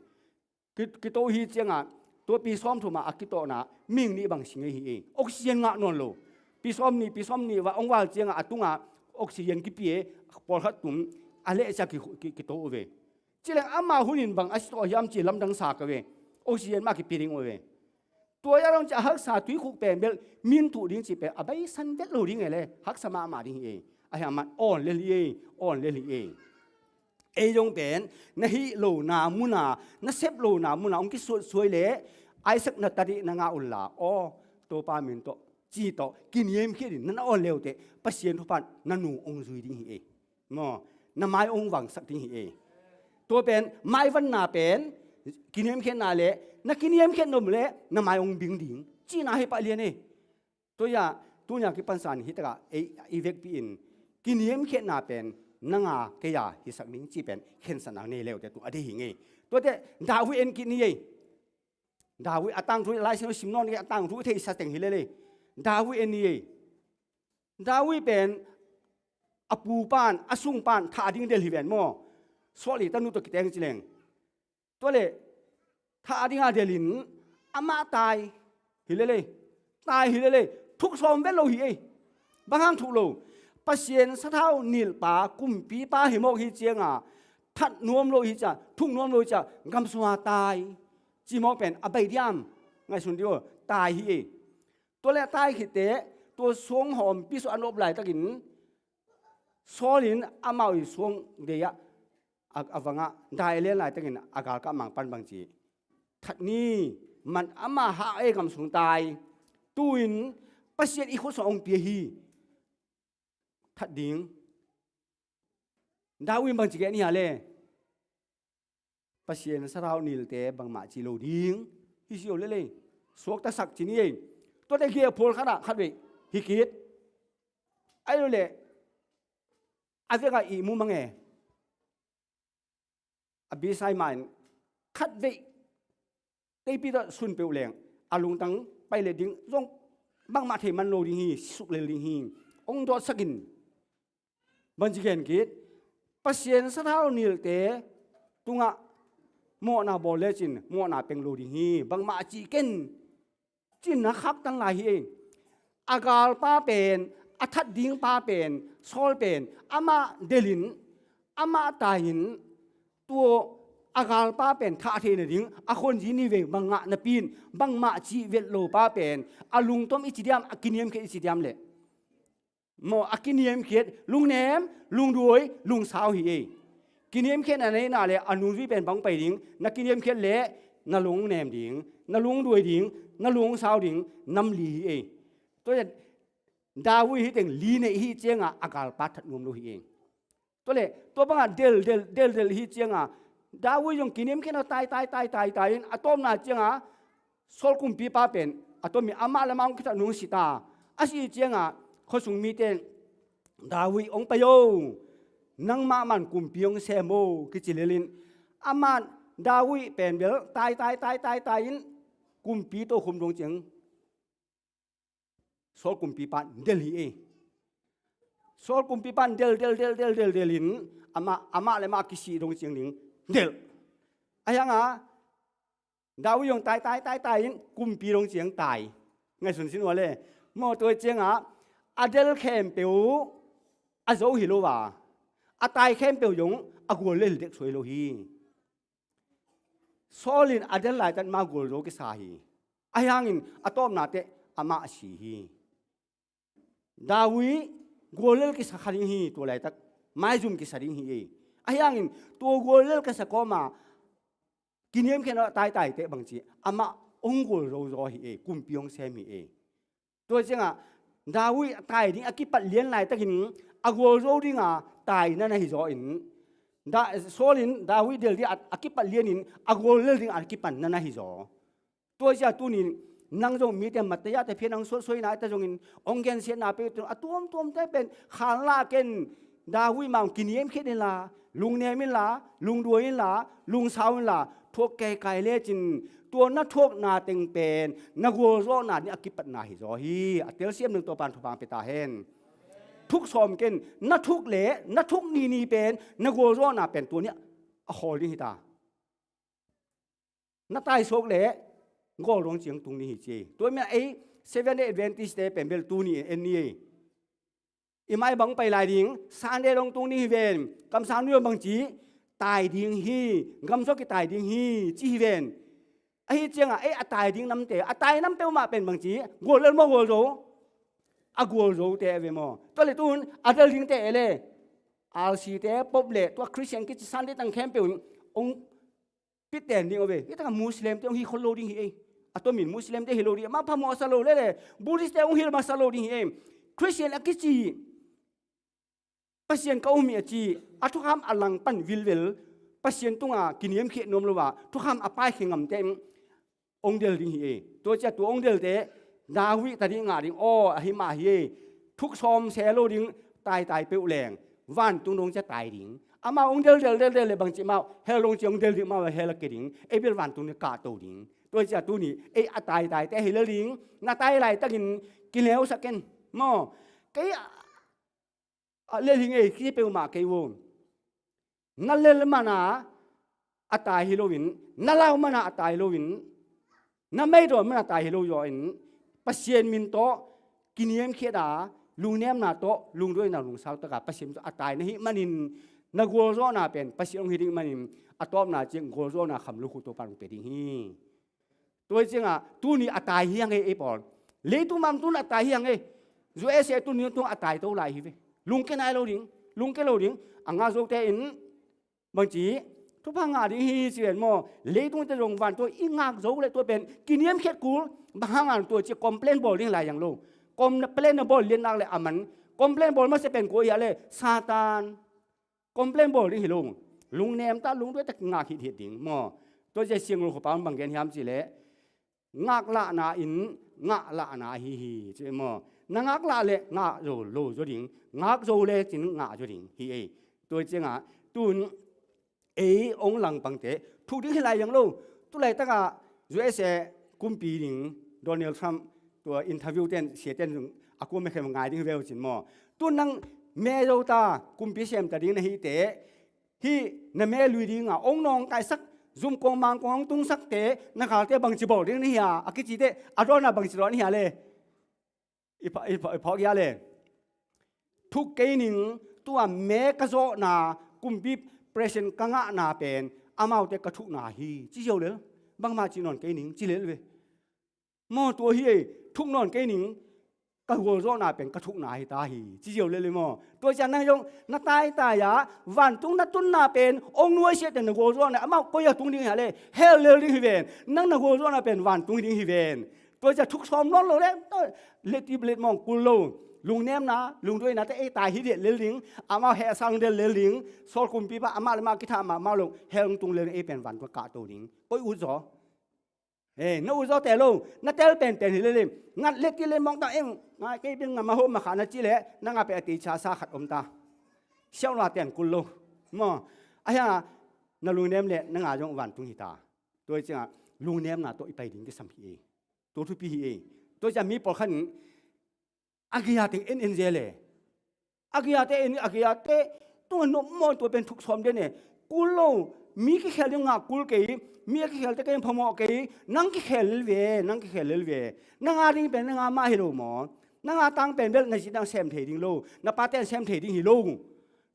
Ki, kito hi cianga tua pi sawm thum a, a kitawhna ming nih bang si ngei hi ei. Oxygen ngah nawn lo. Pi sawm nih, pi sawm nih va hong val cianga a tunga oxygen kipi e, pawlkhat tum a leh cia ki, ki, kito uh ve. Cileng ama hunin bang a si tawh hiam ci lamdang sa ka ve. Oxygen mah kipi ding uh ve. Tua ya dong ci a haksa tuikhuk pen bel min tuh ding ci pen a beisan vet lo ding e le, haksa mahmah ding hi ei. Ahi a man awn lel hi ei, awn lel hi ei. Ei zong pen na hih lona muna, na sep lona muna hong kisuatsuai leh Isaac na tat dih na ngah unla, aw, Topa min tawh, ci tawh kiniamkhiat in na na awn leuteh Pasian thupha in na nu hong zui ding hi ei. Maw, na mai hong vangsak ding hi ei. Tua pen maivanna pen kiniamkhiatna leh na kiniamkhiat nop leh na mai hong bing ding cihna hi pah lian ei. Tua hi a, tuni a kipan san hih takah ei i vekpi in kiniamkhiatna pen nang a kei a hisak ding cih pen khensatna nei leuteh tua a deih hi ngei. Tuate David en kit ni ei. David a tangthu Lai Siangtho sim nawn kei a tangthu thei sa teng hi lel ei. David en ni ei. David pen a pu pan a sung pan thah ding del hi ven maw. Saul i tanu tawh kiteng ci leng. Tua leh thah dinga delin amah tai hi lel ei. Tai hi lel ei. Thuk sawm vet lo hi ei. Bang hang thuk lo? Pasian sathau nilhpa kumpipa hi mawk hi cianga that nuam lo hi cia, thuk nuam lo hi cia, gamsua tai ci mawk pen a baih diam? Ngaihsun dih aw, tai hi ei. Tua leh a tai khitteh tua suang hawmpi sung a nop laitakin Saul in amau i suang dei ah a, a vangah dai a lian laitakin a galkap mang pan bang ci, that ni, man ama hah ei gam sung tai. Tu-in Pasian i khut sung hong pia hi. That ding. David in bang ci gen hi a le? Pasian sathau nilte bangmah ci lo ding hi si lo lel ei. Suaktasak ci ni ei. Tuate geh phual khatah khatvei hi kit. Ai lo leh a vekah i mu mang e. A bisai mah in khatvei teipi tawh sun peuh leng a lungtang pai leh ding zong bangmah thei man lo ding hi, suk lel ding hi. Hong dawtsak in. Bang ci gen kit? Pasian sathau nilte tungah mawhna bawl lecin mawhna peng lo ding hi. Bangmah a cih ken cin na khaktan lai hi ei. A galpa pen, a that dingpa pen, Saul pen amah delin amah tai-in tua a galpa pen thah theih nading a khuanzi ni vei bang ngah napi in bangmah cih vet lo pa pen a lungtom i ci diam, a kiniamkhiat i ci diam leh? Maw, a kiniamkhiat, lungnem, lungduai, lungsau hi ei. Kiniamkhiatna neihna leh a nungzui pen bang pai ding? Na kiniamkhiat leh na lungnem ding, na lungduai ding, na lungsau ding, nam li hi ei. Tua hi a David hih teng li neih hi cianga a galpa that nuam lo hi ei. Tua leh tua bangah del del del del hi cianga David zong kiniamkhiatna tai tai tai tai tai in a tawpna cianga Saul kumpipa pen a tawpmi amah le amah hong kithat nung si ta. A si cianga khuasung mite in David hong pai o, nangmah man kumpi hong sem o kici lelin amah David pen bel tai tai tai tai tai in kumpi tokhom dong ciang Saul kumpipa del hi ei. Saul kumpipa del del del del del del in amah, amah le amah kisih dong ciang ding del. Ahi hanga David zong tai tai tai tai in kumpi dong ciang tai. Ngaihsun sin ua le. Maw, tua cianga a del khempeuh a zo hi lo a, a tai khempeuh zong a gual lel dek suai lo hi. Saul in a del laitak ma gualzo kisa hi. Ahi hangin a tawpna teh amah a si hi. David guallel kisa kha ding hi, tua laitak maizum kisa ding hi ei. Ahi hangin tua guallel kisa kawma kiniamkhiatna taitai teh bangci amah hong gualzo zaw hi ei, kumpi hong sem hi ei. Tua ciangah David a tai ding a kipat lian laitakin a gualzo dinga tai na na hi zaw in, Da-, Saul in David del ding a, a kipat lianin a guallel dinga a kipan na na hi zaw. Tua ciah tunin nang zong mite Matthai ah te phian hong suatsuaina ita zongin hong gensiatna pe tun a tuamtuamte pen khanla ken David mah hong kiniamkhiat inla, lungnem inla, lungduai inla, lungsau inla, thuak kaikai lecin tua na thuakna teng pen na gualzawhna nih a kipatna hi zaw hi. A telsiam ding Topan thupha pia ta hen. Thuk sawm ken, na thuk le na thuk nini pen na gualzawhna pen tua nih a khawl ding hi ta. Na taisuak le gawl dong ciang tung ni hi ci. Tua mi ei Seventh Day Adventist te pen bel tuni en ni ei. I mai bang pai lai ding, Sunday dong tung ni hi ven, kamsang nuam bang ci, tai ding hi, gamsok ki tai ding hi, ci hi ven. Ahi ciangah ei a tai ding namte, a tai nam peuhmah pen bang ci, gual lel maw gualzo? A gualzo te a ve maw? Tua le tun a del ding te e le. R C te, Pope le, tua Christian kici Sunday tang khempeuh in hong piten ding uh ve. Hih takah Muslim te hong hi khol lo ding hi ei. A tomin Muslim te hi lo ding. Amah phamawh sa lo lele, Buddhist te hong hilh masa lo ding hi ei. Christian a kici, Pasian ka um hi a ci, a thukham a langpan vilvel, Pasian tunga kiniamkhiat nuam lo a, thukham a paikhia ngamte in hong del ding hi ei. Tua cia tua hong delte, David ta ding ngah ding, aw, ahi mah hi ei. Thuk sawm se lo ding, taitai peuh leng, vantung dong cia tai ding. Amau hong del del del del le bangci mau, hell dong cia hong del ding mau, hell a ke ding. Ei bel vantung ne kahto ding. Tua cia tuni, ei a taitai te hi lel ding, na tai laitakin, kineusak ken. Maw, kei a, a lel hi ngei, ki peuhmah kei uh. Na lel mana, a tai hi loin, na lau mana a tai loin, na meidawn mana a tai hi lo zaw in, Pasian min tawh kiniamkhiat a, lungnemna tawh, lungduaina lungsau taka Pasian min tawh a tai na hih manin, na gualzawhna pen Pasian hong hi ding manin, a tawpna ciang gualzawhna kham lukhu Topa hong pia ding hi. Tua hi ciangah, tuni a tai hi hang ei, ei pawl. Leitung bang tun a tai hi hang ei. U S A tuni tung a tai to lai hi ve. Lungke nai lo ding, lungke lo ding. A ngah zote in, bangci, thupha ngah ding hi ci ven maw. Leitung te zong van tua i ngak zo le tua pen, kiniamkhiat kul, bang hang an tua ci complain bawl ding lai yang lo. Complain na bawl lian nak le a man. Complain bawl masa pen kua hi a le, Satan. Complain bawl ding hi lo. Lungnem ta, lungduai ta ngak hithit ding maw. Tua zia siang lo khuapa bang gen hiam ci le. Ngak lahna in, ngah lahna hi hi, ci maw. Na ngak lah le, ngah zo lo zaw ding. Ngak zo le, cin ngah zaw ding hi ei. Tua ciangah, tun ei ong langpangte, thuk ding hi lai yang lo. Tulaitakah, U S A kumpi ding, Donald Trump, tua interview ten, sia ten, a kua me khem ngai ding hi veu cin maw. Tun nang me zo ta, kumpi sem ta ding na hi te, hih na me lui dinga, ong nawngkaisak, zumkong mangkong ong tungsakte, na galte bangci bawl ding na hia, a kicite, a dawnah bangci dawn na hia le. I pha-, i pha-, i phawk hia le. Thuk kei ning, tua me ka zawhna, kumpi president ka ngahna pen, amaute ka thukna hi, ci ziau lel. Bangmah ci nawn kei ning, ci lel ve. Maw tua hi ei, thuk nawn kei ning, ka gualzawhna pen ka thukna hi ta hi, ci ziau lel ei maw. Tua ciang nang zong, na taitai a, vantung na tunna pen, ong nuaisiahte na gualzawhna, amau koi a tung ding hi a le, hell lel ding hi ven, nang na gualzawhna pen, vantung ding hi ven. Tua ciang thuk sawm nawn lo le, letip letmawng kul lo, lungnemna, lungduainate ei tai hi diah lel ding, amau heh a sang del lel ding, sawl kumpipa, amah le amah kithah mahmah lo, hell tung lel ding, ei pen vantung kahto ding. Koi ut zaw. He, na ut zaw te lo, na tel penpen hi lel ei. Ngat le ti le mawng ta eng, ngai kei bing ngam a ho ma kha na ci le, na nga pe a ti cha sa khat om ta. Siau na ten kul lo. Maw, a hia, na lungnem le, na nga zong vantung hi ta. Tua hi ciangah, lungnemna tawh i pai ding kisam hi ei. Tua thupi hi ei. Tua ciang mi pawlkhat in, a gei-a teng en en zel e. A gei-a te en, a gei-a te, tua nop maw tua pen thuk sawm den e. Kul lo, mi kikhel ding ngah kul kei, mi a kikhel te kei phamawh kei, nang kikhel lel ve, nang kikhel lel ve. Na nga ding pen na nga mah hi lo maw. Na nga tang pen bel na zi dang sem thei ding lo, na pa ten sem thei ding hi lo.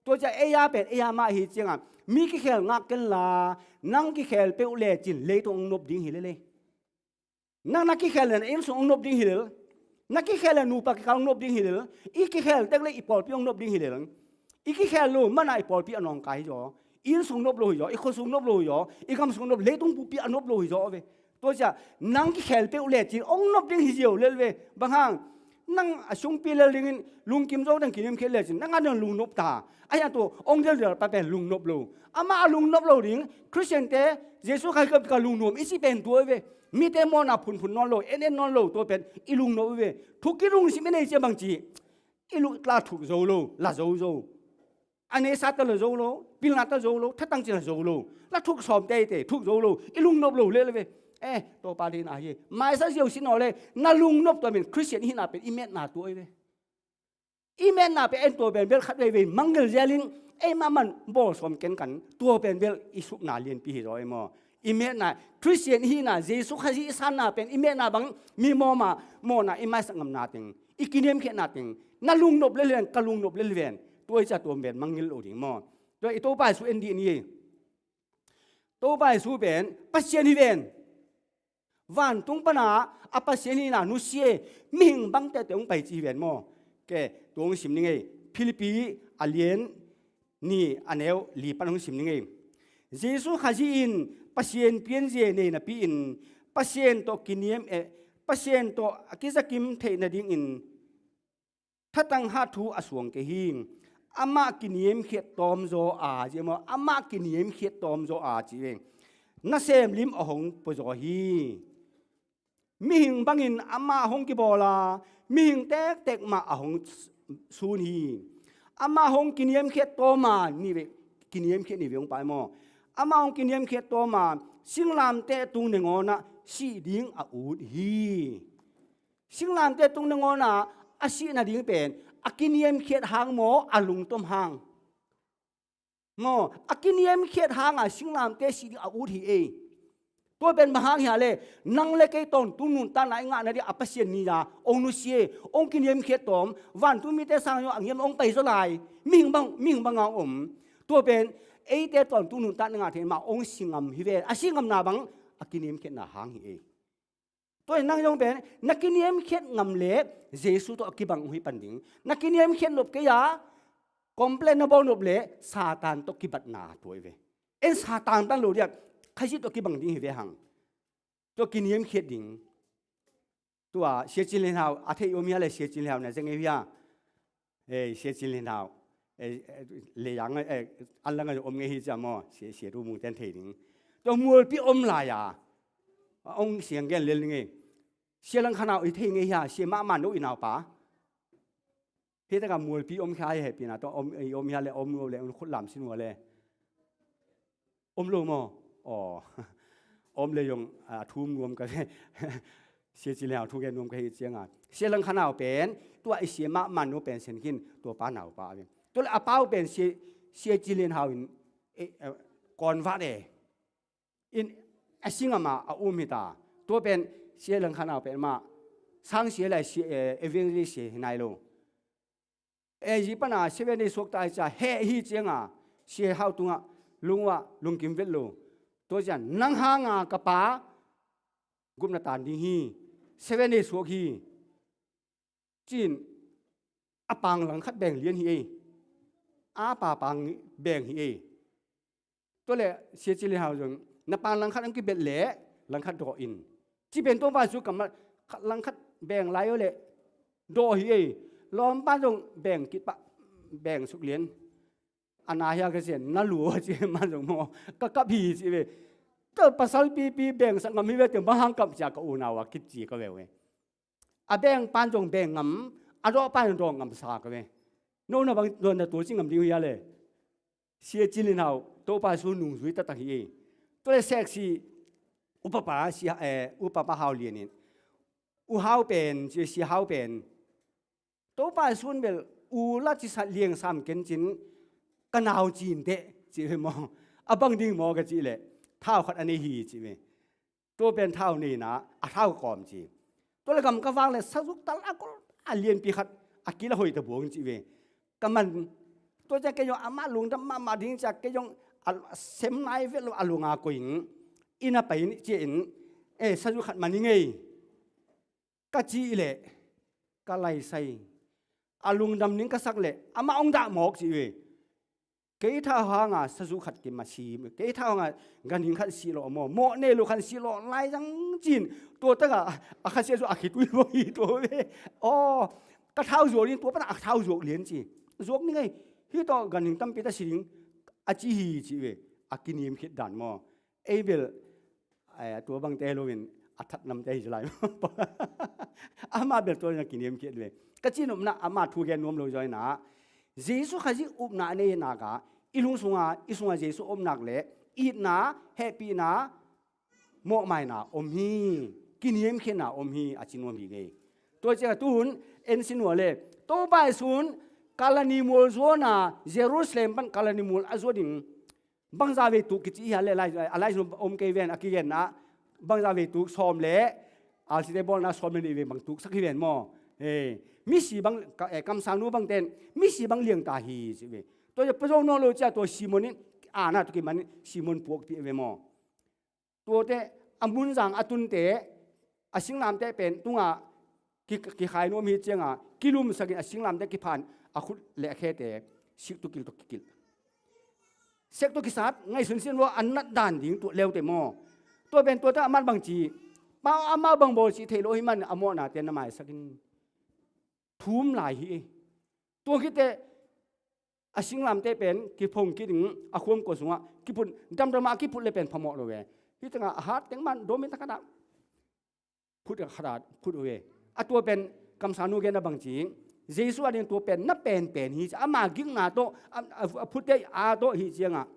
Tua ciang ei a pen, ei a mah hi ciangah, mi kikhel ngah ken la, nang kikhel peuh lecin, leitung ong nop ding hi lel ei. Nang na kikhel le na innsung ong nop ding hi lel. Na kikhel le nupa kikal ong nop ding hi lel. I kikhel tek le i pawlpi ong nop ding hi lel. I kikhel lo mana i pawlpi a nawngkai hi zaw. I innsung nop lo hi zaw. I khuasung nop lo hi zaw. I gamsung nop, leitung pumpi a nop lo hi zaw ve. Tua ciang nang kikhel peuh lecin ong nop ding hi ziau lel ve. Bang hang, nang a sungpi lel dingin lungkim zo dang kiniamkhiat lecin nang a dang lungnop ta. A hia tua ong deldel pa pen lungnop lo. Amah a lungnop lo ding, Khristiante, Jesu Khazih ka, ka lungnuam i ci pen tua ve. Mite mawhna phunphun nawn lo, en en nawn lo tua pen i lungnop ve. Thuk kilungsim i nei ciang bangci, i lungtla thuk zo lo, la zo zo. A neisa ta la zo lo, pilna ta zo lo, thatang ci la zo lo. La thuk sawm teitei, thuk zo lo, i lungnop lo lel ve. Eh, Topa deihna hi. Maisa ziau sin aw le, na lungnop tua pen Khristian i hihna pen i metna tua hi ve. I metna pen en tua pen bel khat veivei mangngilh zelin, ei mahmah bawl sawm kenkan, tua pen bel i supna lianpi hi zaw ei maw. I metna, Khristian i hihna, Jesu Khazih i sanna pen i metna bang, mi mawhma, mawhna i maisak ngamna teng, i kiniamkhiatna teng, na lungnop lel hi ven, ka lungnop lel hi ven, tua i ciang tua pen mangngilh lo ding maw. Tua i Topa Jesu en dih ni ei. Topa Jesu pen Pasian hi ven. Vantung pana a Pasian hihna nusia, mihing bang tehteh hong pai ci hi ven maw. Ke, tua hong sim ni ngei. Philippi a lian nih a neu li pan hong sim ning ei. Jesu Khazih in Pasian pianzia nei napi-in Pasian tawh kiniam, eh, Pasian tawh a kizakim theih nadingin thatang hat thu a suang kei hi. Amah kiniamkhiat tawmzaw a, ci maw? Amah kiniamkhiat tawmzaw a, ci ve. Nasem lim a hong puazaw hi. Mihing bangin amah hong kibawl a, mihing tektek mah a hong sun hi. Amah hong kiniamkhiat tawm a, ni ve, kiniamkhiat ni ve hong pai maw? Amah hong kiniamkhiat tawm a, singlamteh tung nangawnah sih ding a ut hi. Singlamteh tung nangawnah a sih nading pen a kiniamkhiat hang maw, a lungtom hang? Maw, a kiniamkhiat hanga singlamteh sih ding a ut hi ei. Tua pen bang hang hia le, nang le kei tawntung nuntakna i ngah nading a Pasian ni-a hong nusia, hong kiniamkhiat tawm, vantung mite sang zong a ngiam hong paizaw lai, mihing bang, mihing banga hong om. Tua pen eite tawntung nuntakna ngah thei mah hong si ngam hi ve, a si ngamna bang a kiniamkhiatna hang hi ei. Tua in nang zong pen na kiniamkhiat ngam le Jesu tawh a kibang uh hi pan ding. Na kiniamkhiat nop kei a, complain na bawl nop le Satan tawh kibatna tua hi ve. En Satan tan lo diak, Khazih tawh kibang ding hi ve hang. Tua kiniamkhiat ding. Tua Sia Cin Lian Hau a theih om hia le, Sia Cin Lian Hau na zeng ei hia? Ei, Sia Cin Lian Hau. Ei, ei, lei yang, ei, an lang a om ngei hi cia maw, Sia, Sia Tu Mung ten thei ding. Tua Mualpi om lai a, a ong siang gen lel ngei. Sia Lang Khan Hau i thei ngei hia, Sia Mah Man No i naupa. Hi taka Mualpi om khia hi hehpihna, tua om, i om hia le, om lo le, ong khut lam sin ua le. Om lo maw? Aw. Om le zong, a, thum nuam ka ve. Sia Cin Lian Hau thu gen nuam ka hi cianga. Sia Lang Khan Hau pen, tua i Sia Mah Man No pen sen khin, tua pa naupa ve. Tua le a pau pen Sia, Sia Cin Lian Hau in, e, e, convert e. In a singama a um hi ta. Tua pen Sia Lang Khan Hau pen mah. Sang Sia lai Sia, e, evangelist Sia hi nai lo. Ei, zi pana Seven Day suak ta ai cia, heh hi cianga, Sia Hau tungah, lungua, lungkim vet lo. Tua cian, nang hanga ka pa, gupna tan ding hi, Seven Day suak hi. Cin, a pang langkhat beng lian hi ei. A pa pang beng hi ei. Tua le, Sia Cin Lian Hau zong, na pang langkhat ang kibet le, langkhat daw in. Ci pen tua pa su kammal, khat langkhat beng lai o le, daw hi ei. Lawm pa zong beng kit pa, beng suk lian. A na hia ka sian, na lu o ci man zong maw, ka kap hi ci ve. Tua pasal pipi beng sak ngam hi ve, tua bang hang kap cia ka unau a kit ci ka ve ve. A beng pan zong beng ngam, a dawh pan zong dawh ngam sa ka ve. No na bang dawh na tul ci ngam ding uh hia le. Sia Cin Lian Hau, Topa Jesu nungzui taktak hi ei. Tua le seksi, upapa, Sia, eh, upapa Hau Lian in. U Hau pen, Sia, Sia Hau pen. Topa Jesu bel, u la ci sat liang sam ken cin, ka nau cin teh, ci ve maw. A bang ding maw ka ci le, thau khat a nei hi, ci ve. Tua pen thau neina, a thau kawm ci. Tua le gam ka vak le sazuk tal a kol a lianpi khat a kil a hoih ta buang ci ve. Ka man, tua ciang kei zong amah lungdam mahmah ding cia kei zong a sem nai vet lo a lunga koih in, inn a pai in, cia in, e, sazuk khat man i ngei. Ka ci le, ka laisai. A lungdam ning ka sak le, amah ong dah mawk ci ve. Kei thau hanga sazu khat kim a si, kei thau hanga ganhing khat si lo maw, mawh nei lo khan si lo lai zang cin, tua taka a khasia zu a khitui bo hi tua ve. Aw, ka thau zuak ding, tua pana a thau zuak lian ci. Zuak ni ngei, hi tawh ganhing tampi ta si ding, a ci hi ci ve, a kiniam khit dan maw. Ei bel, ai, a tua bangte loin a that namte hi lai. Amah bel tua na kiniam khit ve. Ka ci nopna amah thu gen nuam lo zawina. Jesu Khazih upna a nei nak a, i lung sunga, i sunga Jesu om nak le, itna, hehpihna, mawhmaina om hi, kiniam khiatna om hi, a ci nuam hi ngei. Tua ciang a tun, en sin ua le, Topa Jesu'n Kalvari mual zuana, Jerusalem pan Kalvari mual a zuat ding, bangza vei tuk kici hi a le, lai, a lai zun om kei ven, a kigenna, bangza vei tuk sawm le, alsite bawlna sawm le nih vei bang tuk sak hi ven maw. Eh, misi bang, ka, eh, kamsangnu bang ten, misi bang liang ta hi, ci ve. Tua pazo nawn lo cia tua Simon in, ana tua kiman in, Simon puakpih ve maw. Tuate, a munzang a tunte, a singlamte pen, tunga, ki, kikhai nuam hi cianga, kilumsakin a singlamte kiphan, a khut le a khete, sik tu kil tu kikil. sek tawh kisat ngaihsun sin lo, a nat dan ding tuah leute maw. Tua pen tua tawh amah bangci, amah bang bawl cih theih lo ahih man a mawhnate na maisak in. Thum lai hi ei. Tua khit teh a singlamteh pen kiphong kik ding, a khuam kua sungah kiphut, damdam ah a kiphut le pen phamawh lo ve. Hih tengah a hat teng man dawm in takhat ah phut a khat ah phut uh ve. A tua pen kamsang nu gen a bangci, Jesu a ding tua pen na penpen hi ci, ama gikna tawh, a, a, a phutte a tawh hi ciangah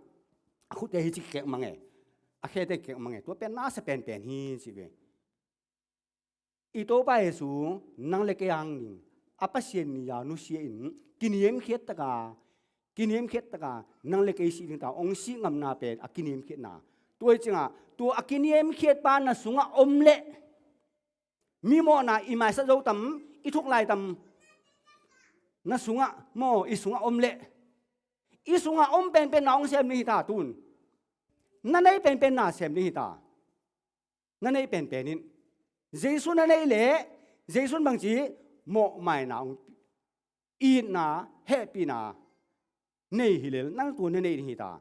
a khutte hi ci kikek mang e. A khete kikek mang e. Tua pen na sa penpen hi ci ve. I Topa Jesu nang le kei a hang ding, a Pasian ni a nusia in kiniamkhiat taka, kiniamkhiat taka nang le kei sih ding ta, hong sih ngamna pen a kiniamkhiatna. Tua hi ciangah tua a kiniamkhiat pa na sungah om leh, mi mawhna i maisak zo tam, i thuk lai tam, na sungah maw, i sungah om leh, i sungah om penpenna hong sem ding hi ta tun. Na nei penpenna sem ding hi ta. Na neih penpen in. Jesu na neih leh, Jesu in bangci mawhmaina hong, itna, hehpihna nei hi lel, nang tua na neih ding hi ta.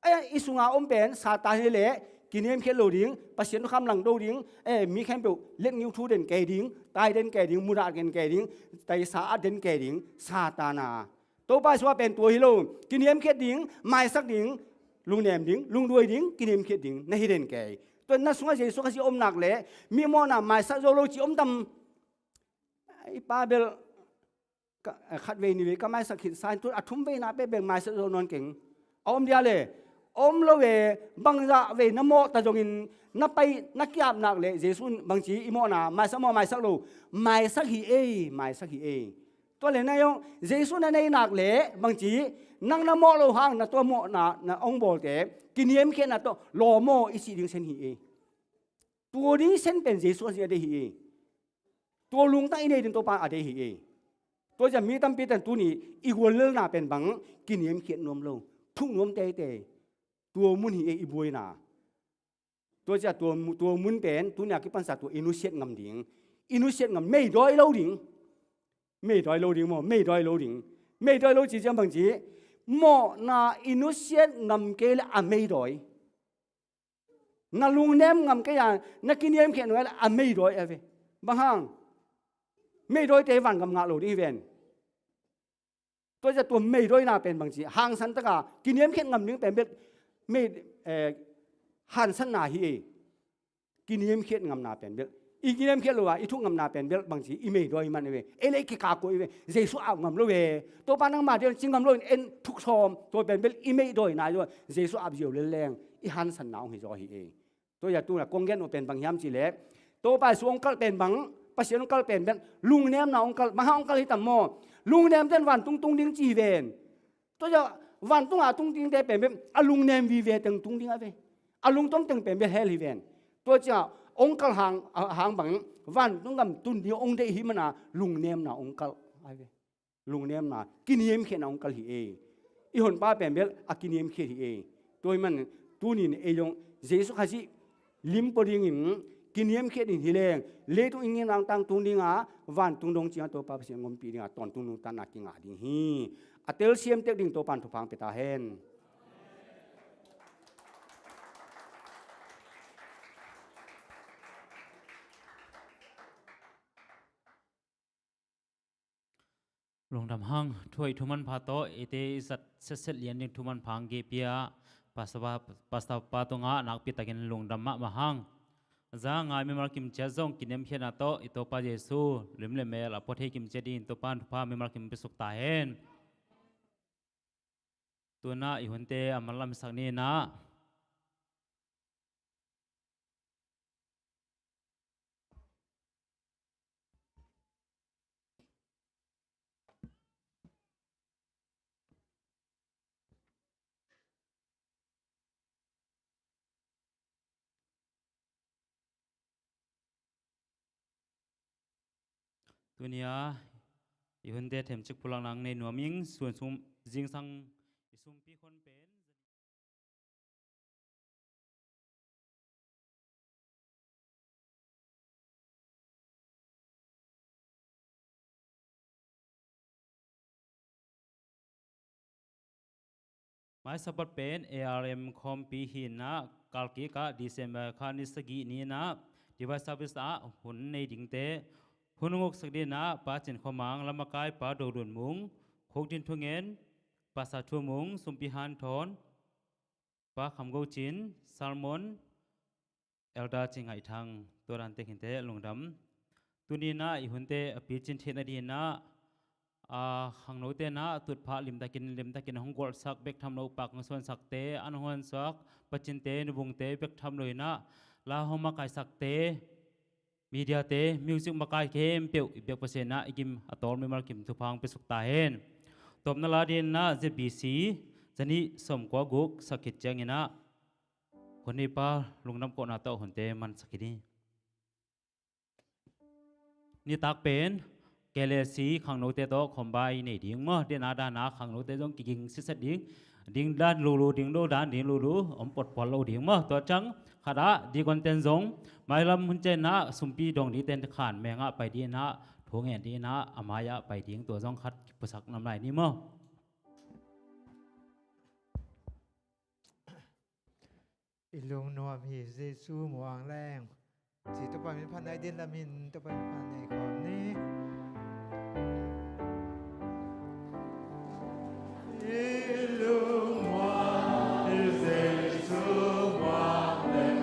Ai, i sunga om pen Satan hi leh kiniamkhiat lo ding, Pasian thukham langdo ding, eh, mi khempeuh letngiu thu den kei ding, tai den kei ding, mudah den kei ding, taisa at den kei ding, Satan a. Topa Jesu a pen tua hi lo, kiniamkhiat ding, maisak ding, lungnem ding, lungduai ding, kiniamkhiat ding na hi den kei. Tua na sungah Jesu Khazih om nak leh mi mawhna maisak zo lo ci om tam? I pa bel ka, khat vei ni vei ka maisak khit sa in, tu a thum veina pe bel maisak zo nawn keng. A om dia le, om lo ve. Bangzah vei na mawh ta zongin na pai, na kiap nak leh Jesu in bangci i mawhna maisak maw, maisak lo? Maisak hi ei, maisak hi ei. Tua le na zong Jesu na nei nak leh bangci, nang na mawh lo hang na tua mawhna na hong bawlte kiniamkhiatna tawh lawm aw i cih ding sen hi ei. Tua ding sen pen Jesu a deih hi ei. Tua lungtang i nei ding Topa a deih hi ei. Tua ciang mi tampi ten tuni i guallelna pen bang, kiniamkhiat nuam lo, thuk nuam teitei. Tua mun hi ei i buaina. Tua ciang tua mu-, tua mun pen tuni a kipansa tua i nusiat ngam ding. I nusiat ngam, meidawi lo ding. Meidawi lo ding maw, meidawi lo ding. Meidawi lo ci ciang bangci, mawhna i nusiat ngam kei leh a meidawi. Na lungnem ngam kei a, na kiniamkhiat nuai leh a meidawi a ve. Bang hang? Meidawite vangam ngah lo ding hi ven. Tua ciang tua meidawina pen bangci, hangsan taka kiniamkhiat ngam ding pen bel mei, eh, hansatna hi ei. Kiniamkhiat ngamna pen bel, i kiniamkhiat lo a i thuk ngamna pen bel bangci, i meidawi man hi ve. Ei leh i kikakua hi ve. Jesu ap ngam lo ve. Topa nangma ding ci ngam lo in en thuk sawm. Tua pen bel i meidawina hi zaw. Jesu ap ziau lel leng i hansatna hong hi zaw hi ei. Tua hi a tuna kong gen uh pen bang hiam cih leh, Topa Jesu hong kalh pen bang, Pasian hong kalh pen bel lungnemna hong kalh, bang hang hong kalh hi tam maw? Lungnem ten vantung tung ding ci hi ven. Tua ciang vantung a tung dingte pen bel a lungnem vive teng tung ding a ve. A lungtuam teng pen bel hell hi ven. Tua ciang hong kalh hang, a, hang bang vantung gam tun ding hong deih hi mana lungnemna hong kalh a ve. Lungnemna, kiniamkhiatna hong kalh hi ei. I honpa pen bel a kiniamkhiat hi ei. Tua hi man tunin ei zong Jesu Khazih lim pua dingin kiniamkhiat in hi leng, leitung i ngimna tangtung dinga, vantung dong ciang Topa Pasian ngompih dinga tawntung nuntakna kingah ding hi. A telsiam tek ding Topan thupha hong pia ta hen. Lungdam hang, thu hoih thu manpha tawh eite i zat setset lian ding thu manpha hong kipia, Pastor pa, Pastor pa tungah nakpi takin lungdam mahmah hang. Za ngai mimal kimciat zong kiniamkhiatna tawh i Topa Jesu lim le mel a pua thei kimciat dingin Topan thupha mimal kim hong piasuk ta hen. Tuna i hunte a manlam sak ni na. Tuni a i hunte themcik pulakna nei nuam ing. Sun sum, zingsang i sumpi khon pen Mai Sabbath pen A R M khawmpi hi-in ah, kalkik ah December kha ni sagih ni-in ah Divine Service ah hun nei dingte hun hong uksak dingin ah Pa Cin Khua Mang, Lamakai Pa Do Lun Mung, Khuk Din Thu Ngen, Pastor Thu Mung, Sumpi Han Thawn, Pa Kham Go Cin, Salmon, Elder Cin Ngaih Thang, tua dan tek hinte lungdam. Tuni-in ah i hunte a picin theihna dingin ah, a, khangnote in ah tutphah limtakin, limtakin hong gualhsak bek tham lo, pak hong suansakte, an hong honsuak pacinte, nuvungte bek tham lo-in ah, la hong makaisakte, mediate, music makai khempeuh i biak Pasian in ah i gim a tawl mimal kim thupha hong piasuk ta hen. Tawpna la dingin ah Z B C, zanih sawmkua guk sak khit ciangin ah, hun neipa lungdam kohna tawh hunte mansak hi ni. Nitak pen K L A C khangnote tawh khawmbai nei ding maw, dena dana khangnote zong kiging sitset ding. Ding dan lulu, ding lo dan ding lulu, om potpot lo ding maw. Tua ciang khat ah deacon ten zong mailam hun ciangin ah sumpi dong dingte khan mengah pai dingin ah, thu ngen dingin ah, a mai-ah pai ding, tua zong khat kipuasak nam lai ni maw. I lungnuam hi Jesu muang leng. Ci Topa min phat nai ding lamin Topa min phat nei khawm ni. I lungnuam hi Jesu muang leng.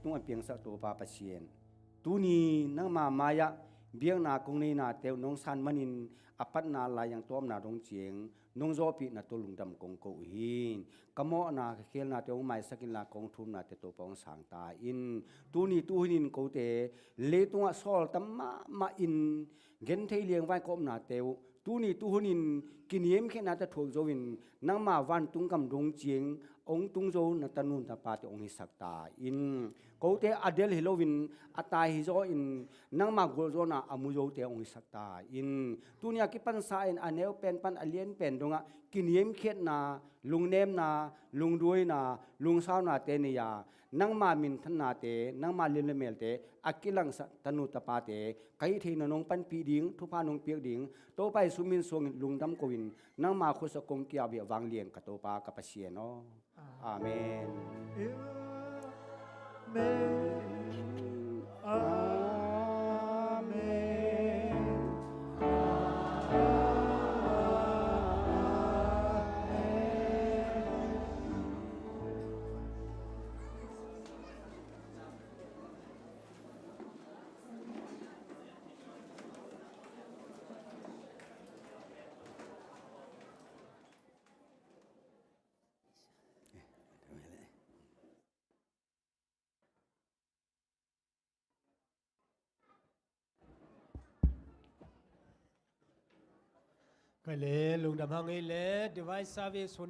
Leitung a piangsak Topa Pasian, tuni nangma mai-ah biakna kong neinate uh nong san manin, a patna lai-ang tawpna dong ciang nong zawhpihna tawh lungdam kong ko uh hi. Ka mawhna, ka khialnate hong maisak inla, ka hong thumnate Topa hong sang ta in. Tuni tuhunin kote leitungah sawltak mahmah in genthei liangvai ka omnate uh tuni tuhunin kiniamkhiatnate thuak zo in, nangma vantung gam dong ciang hong tung zo na tanu tapate hong hisak ta in, kote a del hi loin a tai hi zaw in, nangma gualzawhna a mu zote hong hisak ta in, tuni-a kipansa in a neu pen pan a lian pen dongah kiniamkhiatna, lungnemna, lungduaina, lungsaunate nei-a, nangma minthannate, nangma liam le melte a kilangsak tanu tapate ka hih theihna nong panpih ding, thupha nong piak ding, Topa Jesu min suangin lungdam ko-in, nangma khuasa kong kiau hi a vanglian ka Topa ka Pasian aw. Amen. Amen. Amen. Kei le lungdam hang ei le device service hun